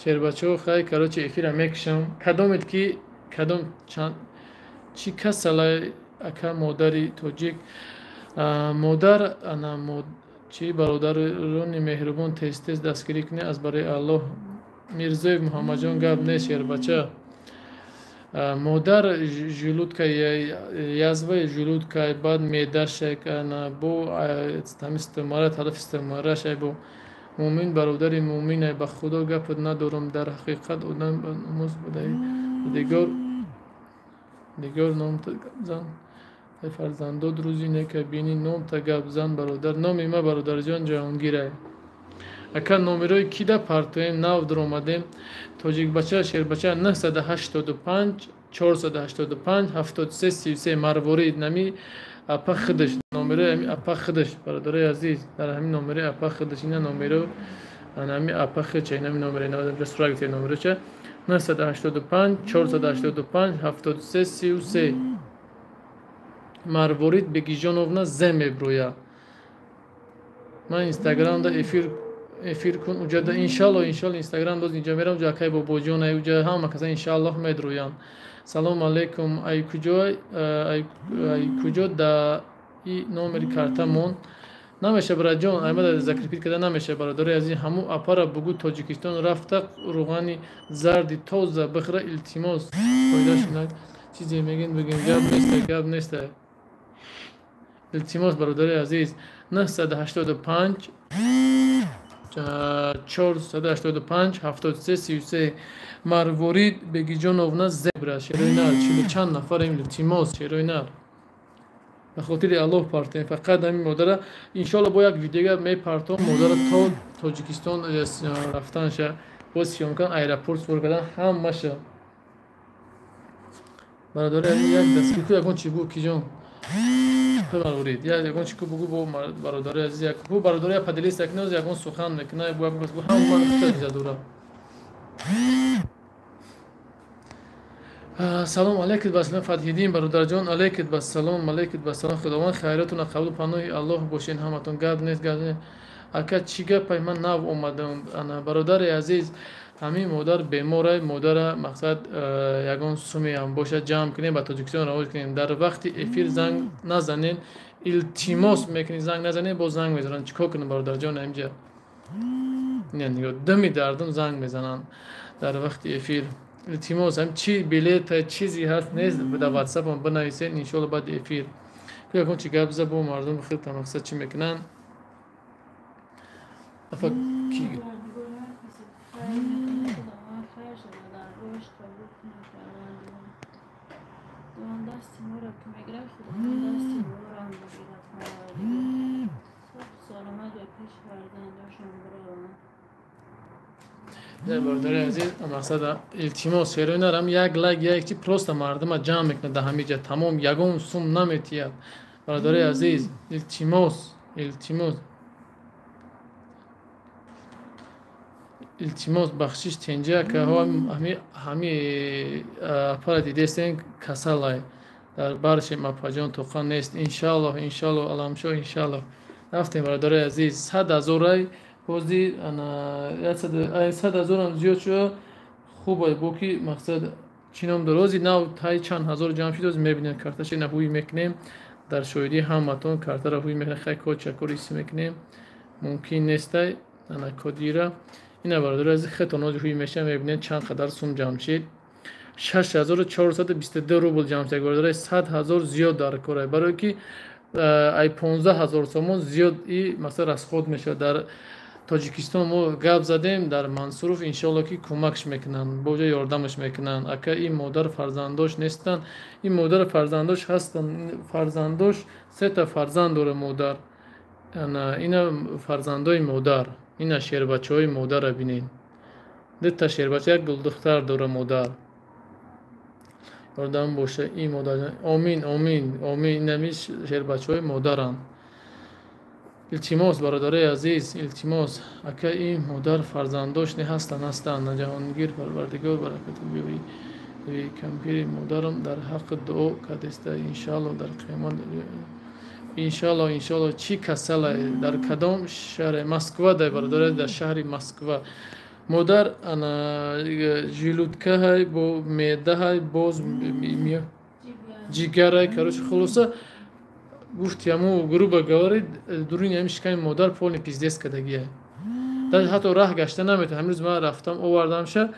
Шербачаҳо, хай, короче, эфира мекушам. Кадомед ки кадом чанд чӣ касалай, ака, модари тоҷик? Модар ана чӣ, бародарони меҳрубон, тез тез дастгирӣ кунед аз барои Аллоҳ. Мирзоев Муҳаммадҷон, гап нест, шербача. Модар желудка, язваи желудка, баъд меъдашак, ана бо ҳами стомара, тарафи стомарашай. Бо муъмин, бародари муъминай, ба Худо гапат надорам. Дар ҳақиқат одам баномус будаи. Дигор, дигор, номта гап зан, фарзандод рӯзи нека бинӣ. Номта гап зан, бародар. Номи ма, бародарҷон, Ҷаҳонгирай. Ака, номерои кида партоем? Нав дуромадем. Тоҷикбача, шербача, 985 485 73 33, Марворид, нами апа худаш, номерои ами апа худаш. Бародарои азиз, дар ҳамин номерои апа худаш, ина номеро ами апа худча, инами номеро сура гирифта, номероча 985 485 73 33, Марворид Бегиҷоновна зе меброя. Ман инстаграмда эфир кун, уҷада иншалло, иншалло, инстаграм боз инҷа мерам, уҷа акай Бобоҷон, ай уҷа ҳама каса иншаллоҳ медроянд. Салому алайкум, ай куҷо, ай куҷо да и номери карта мон намеша, браҷон, аймада закрепить карда намеша. Бародари азиз, ҳаму апара бугу, Тоҷикистон рафта руғани зарди тоза бихӯра, илтимос, фоида шунак. Чизе мегин, бигин, гап неста, гап неста. Илтимос, бародари азиз, 985 485 73 33. Марворид Бегиҷоновна Зебра, шерои нар, чилу чанд нафарем, илтимос, шерои нар. Ба хотири Аллоҳ партоем, фақат ҳамин модара иншоалло бо як видеога мепартом, модара то Тоҷикистон рафтанша, бо съёмка аэропорт сур кардан ҳамаша. Бародари азиз, як дастгир ку, ягон чи бу киҷон. Марворид, ягон чи ку бугу бо бародари азиз, як ку бародари я поделись як ноз ягон сухан мекуна, бу ягон бу ҳама хута дора. Салом алейкум ба салом Фатҳиддин бародарҷон, алейкум ба салом, алейкум ба салом. Худованд хайратона қабул, паноҳи Аллоҳ бошен ҳаматон. Гап нест, гап нест. Ака чӣ гапай, ман нав омадам. Ана бародари азиз, ҳамин модар беморай, модара мақсад ягон сумеам бошад ҷамъ кунем, ба Тоҷикистон равоҷ кунем. Дар вақти эфир занг назанен, илтимос мекунӣ, занг назанен, боз занг мезананд. Чӣ кор кунем бародарҷон инҷа? Не, нигоҳ, дами дардум занг мезананд дар вақти эфир. Илтимос, ҳам чи билета чизе ҳаст нест, дар ватсапам бинависед, иншоалло баъди эфир. Ягон чи гап зад бо мардум хелта мақсад чӣ мекунанд? Афа ки бародари азиз, мақсад илтимос, шерои нарам як лайк, як чи просто мардума ҷамъ мекунад дар ҳамин ҷа, тамом, ягон сум наметиҳад. Бародари азиз, илтимос, илтимос, илтимос, бахшиш тенҷа акаҳо, ҳами апара дидестен касалай дар баршем апаҷон, тоқа нест. Иншааллоҳ, иншааллоҳ, аламшо, иншааллоҳ. Рафтем бародари азиз, 100 ҳазорай бози 100 ҳазорам зиёд шуда, хубай бо ки мақсад чӣ ном дорад, ози нав тай чанд ҳазор ҷамъ шуд, ози мебинем карташа ина ҳуй мекунем дар шоҳидии ҳаматон, картаро ҳуй мекунем, хай код чакор ҳисс мекунем, мумкин нестай ана кодира. Ина бародари азиз, хетон ози ҳуй меша, мебинем чанд қадар сум ҷамъ шид. 6422 рубл ҷамъ шид бародари, 100 ҳазор зиёд дар корай, барое ки ай 15 ҳазор сомон зиёд и масалан расход мешавад. Дар Тоҷикистон мо гап задем, дар Мансуров иншоалло ки кӯмакш мекунанд, боҷа ёрдамаш мекунанд. Ака ин модар фарзандош нестанд, ин модар фарзандош ҳастанд, фарзандош сета фарзанд дора модар. Ана ина фарзандои модар, ина шербачаҳои модарро бинед. Дута шербача, як гулдухтар дора модар. Ёрдам боша ин модар. Омин, омин, омин. Инами шербачаҳои модаранд. Илтимос бародари азиз, илтимос, ака ин модар фарзандош не ҳастанд, ҳастанд. Ҷаҳонгир парвардигор баракату биёи. Кампири модарам дар ҳаққи дуо кардеста, иншаалло дар қиёмат, иншаалло, иншаалло. Чӣ касалай, дар кадом шаҳре? Москва дай бародари, дар шаҳри Москва. Модар ана желудкаҳай, бо меъдаҳай, боз ҷигарай, короче, хулоса гуфт яму грубо говоря, дуруни ҳами шиками модар полный пиздец кардагия. Даже ҳатто раҳ гашта наметавонад. Ҳамин рӯз ман рафтам овардамша,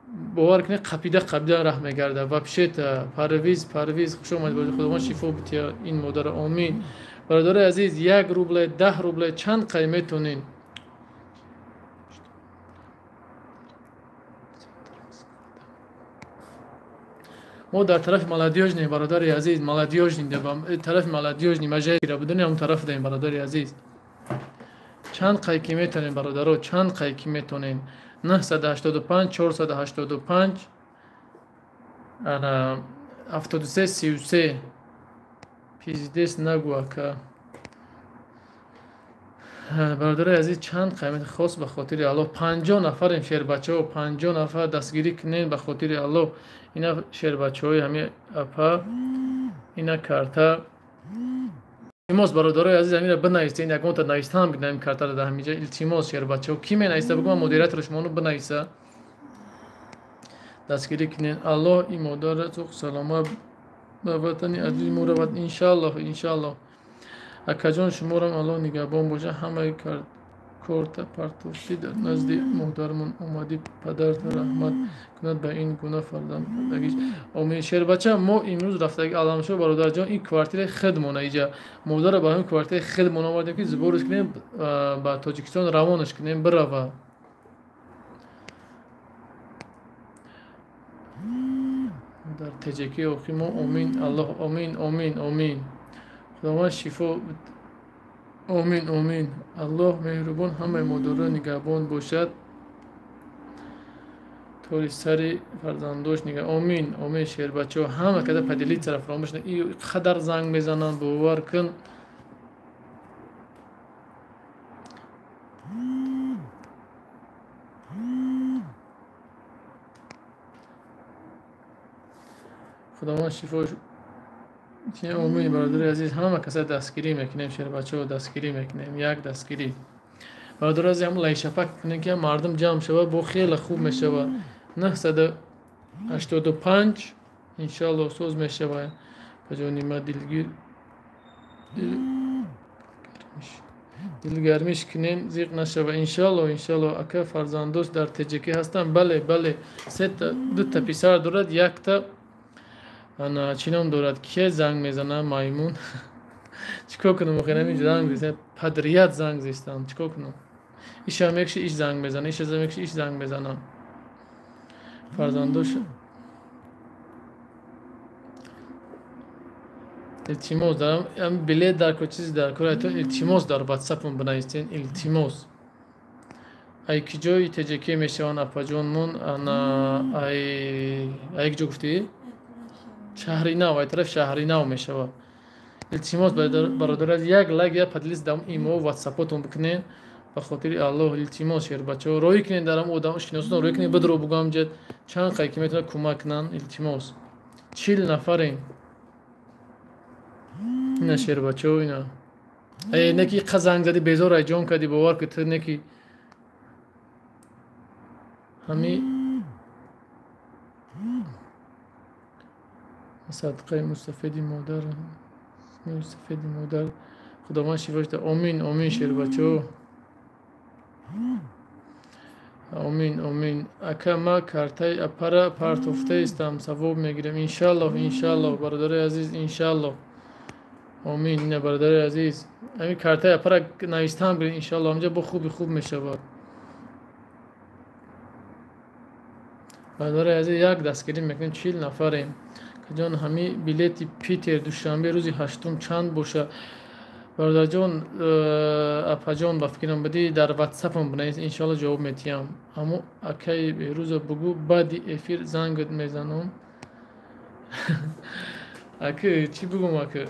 бовар кунед, қапида қапида раҳ мегарда. Вообще-то Парвиз, Парвиз, хуш омадед, бо Худованд шифо бития ин модара, омин. Бародари азиз, 1 рубле, 10 рубле, чанд қай метонен? Мо дар тарафи Молодёжный, бародари азиз, Молодёжный, тарафи Молодёжный, мажаира будани ҳам тараф даем, бародари азиз. Чанд қай ки метонем, бародаро, чанд қай ки метонем? 985 485 ана 73 33. Пиздец нагу ака. Бародари азиз, чанд қаймат хос ба хотири Аллоҳ. 50 нафарем шербачаҳо, 50 нафар дастгирӣ кунем ба хотири Аллоҳ. Ина шербачаҳои ҳами апа, ина карта. Илтимос бародарои азиз, ҳамира бинависед, ягонта навистан бинавим картаро дар ҳаминҷа. Илтимос шербачаҳо, ки менависа бигӯ, ман модератори шуморо бинависа. Дастгирӣ кунед. Аллоҳ ин модарро сух саломат ба ватани азизи мо равад, иншааллоҳ, иншааллоҳ. Акаҷон, шуморам Аллоҳ нигаҳбон боша. Ҳамаи Корта партофтӣ дар назди модармон омадӣ, падарта раҳмат кунад ба ин гуна фарзанд кардагиш. Омин. Шербача, мо имрӯз рафтаги Аламшо, бародарҷон, ин квартираи худмона иҷа. Модарро ба ҳамин квартираи худмон овардем, ки зубориш кунем, ба Тоҷикистон равонаш кунем, бирава. Дар теҷаки охи мо омин, Аллоҳ, омин, омин, омин. Худованд шифо, омин, омин. Аллоҳ меҳрубон ҳамаи модарро нигаҳбон бошад, тори сари фарзандош нигаҳ. Омин, омин. Шербачаҳо, ҳама када поделитсяро фаромӯш на. Қадар занг мезананд, бовар кун. Худованд шифо. Омин. Бародари азиз, ҳама каса дастгирӣ мекунем, шербачаҳо, дастгирӣ мекунем, як дастгирӣ. Бародари азиз, ҳам лайшапак кунем, ки мардум ҷамъ шавад, бо хеле хуб мешавад. 985 иншааллоҳ соз мешавад. Ба ҷони ма дилгир дилгармиш кунем, зиқ нашава. Иншааллоҳ, иншааллоҳ. Ака, фарзандош дар теҷакӣ ҳастанд? Бале, бале, сета, дута писар дорад, якта ана чӣ ном дорад. Ке занг мезана, маймун? Чӣ кор кунам охир? Ҳамин занг зистан, подряд занг зистан, чӣ кор кунам? Иша мекши, иш занг мезана, иша мекши, иш занг мезана. Фарзандош, илтимос дарам, билет дар кор, чизи дар кор, илтимос, дар ватсапам бинависен, илтимос. Ай ки ҷои теҷакӣ мешаванд, апаҷонмон? Ана ай ки ҷо гуфтӣ? Шаҳри Нав, ай тараф Шаҳри Нав мешавад. Илтимос, бародар, як лайк, як поделиться дар имо, ватсапотон бикунед, ба хотири Аллоҳ, илтимос. Шербачаҳо, роҳӣ кунед, дар одам шиносотон роҳӣ кунед, бидро бугам ҷад чанд қай ки метавонад кӯмак кунанд, илтимос. 40 нафарем. Ина, шербачаҳо, ина. Э, неки қа занг зади, безор ай ҷон кардӣ, бовар ки ту неки ҳами садқаи мустафеди модар, мустафеди модар, Худованд шифош да. Омин, омин, шербачаҳо, омин, омин. Ака, ма картаи апара партофтаистам, савоб мегирем, иншаллоҳ, иншаллоҳ, бародари азиз, иншаллоҳ, омин. Ина, бародари азиз, ҳамин картаи апара навистан биред, иншаллоҳ, ҳамҷа бо хуби хуб мешавад. Бародари азиз, як дастгирӣ мекунем, 40 нафарем. Ҷон, ҳами билети Питер Душанбе рӯзи ҳаштум чанд боша? Бародарҷон, апаҷон, ба фикрам будӣ, дар ватсапам бинавис, иншоалло ҷавоб метиҳам. Аммо акаи Беҳрӯза бугӯ, баъди эфир зангат мезанам. Аки чӣ бугум, аки?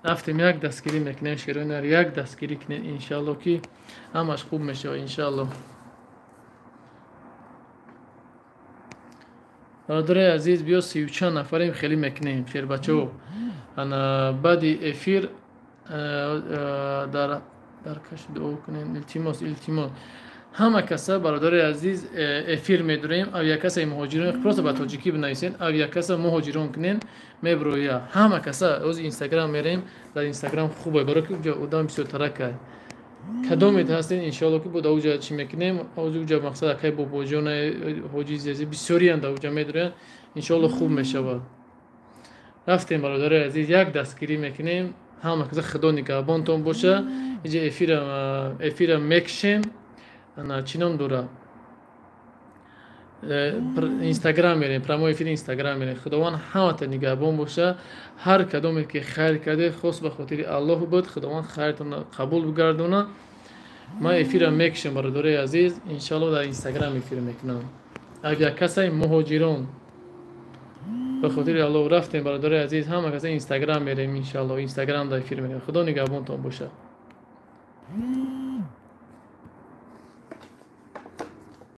Рафтем, як дастгирӣ мекунем, шерои, як дастгирӣ кунем, иншоалло, ки ҳамаш хуб мешавад, иншоалло. Бародари азиз, биё, сию чанд нафарем, хеле мекунем, шербачаҳо. Ана баъди эфир дар каш дуо кунем, илтимос, илтимос, ҳама каса. Бародари азиз, эфир медурем, авиакассаи муҳоҷирон, просто ба тоҷикӣ бинависед, авиакасса муҳоҷирон кунем, меброя ҳама каса. Ози Инстаграм мерем, дар Инстаграм хубе, барои ки уҷа одам бисёртаракай. Кадомед ҳастед, иншоалло, ки бо дар уҷа чӣ мекунем. Уҷа мақсад акай Бобоҷон, ҳоҷи Зези, бисёриам дар уҷа медурянд, иншоалло, хуб мешавад. Рафтем, бародари азиз, як дастгирӣ мекунем, ҳама каса, Худо нигаҳбонтон боша. Иҷа эфира мекшем. Ана чӣ ном дора, Инстаграм мерем, прямой эфири Инстаграм мерем. Худованд ҳамата нигаҳбон боша. Ҳар кадоме ки хайр карде, хос ба хотири Аллоҳ буд, Худованд хайртона қабул бигардона. Ман эфира мекшем, бародари азиз, иншалло, дар Инстаграм эфир мекунам, авиакассаи муҳоҷирон, ба хотири Аллоҳ. Рафтем, бародари азиз, ҳама каса, Инстаграм мерем, иншалло, Инстаграм дар эфир мерем. Худо нигаҳбонтон боша.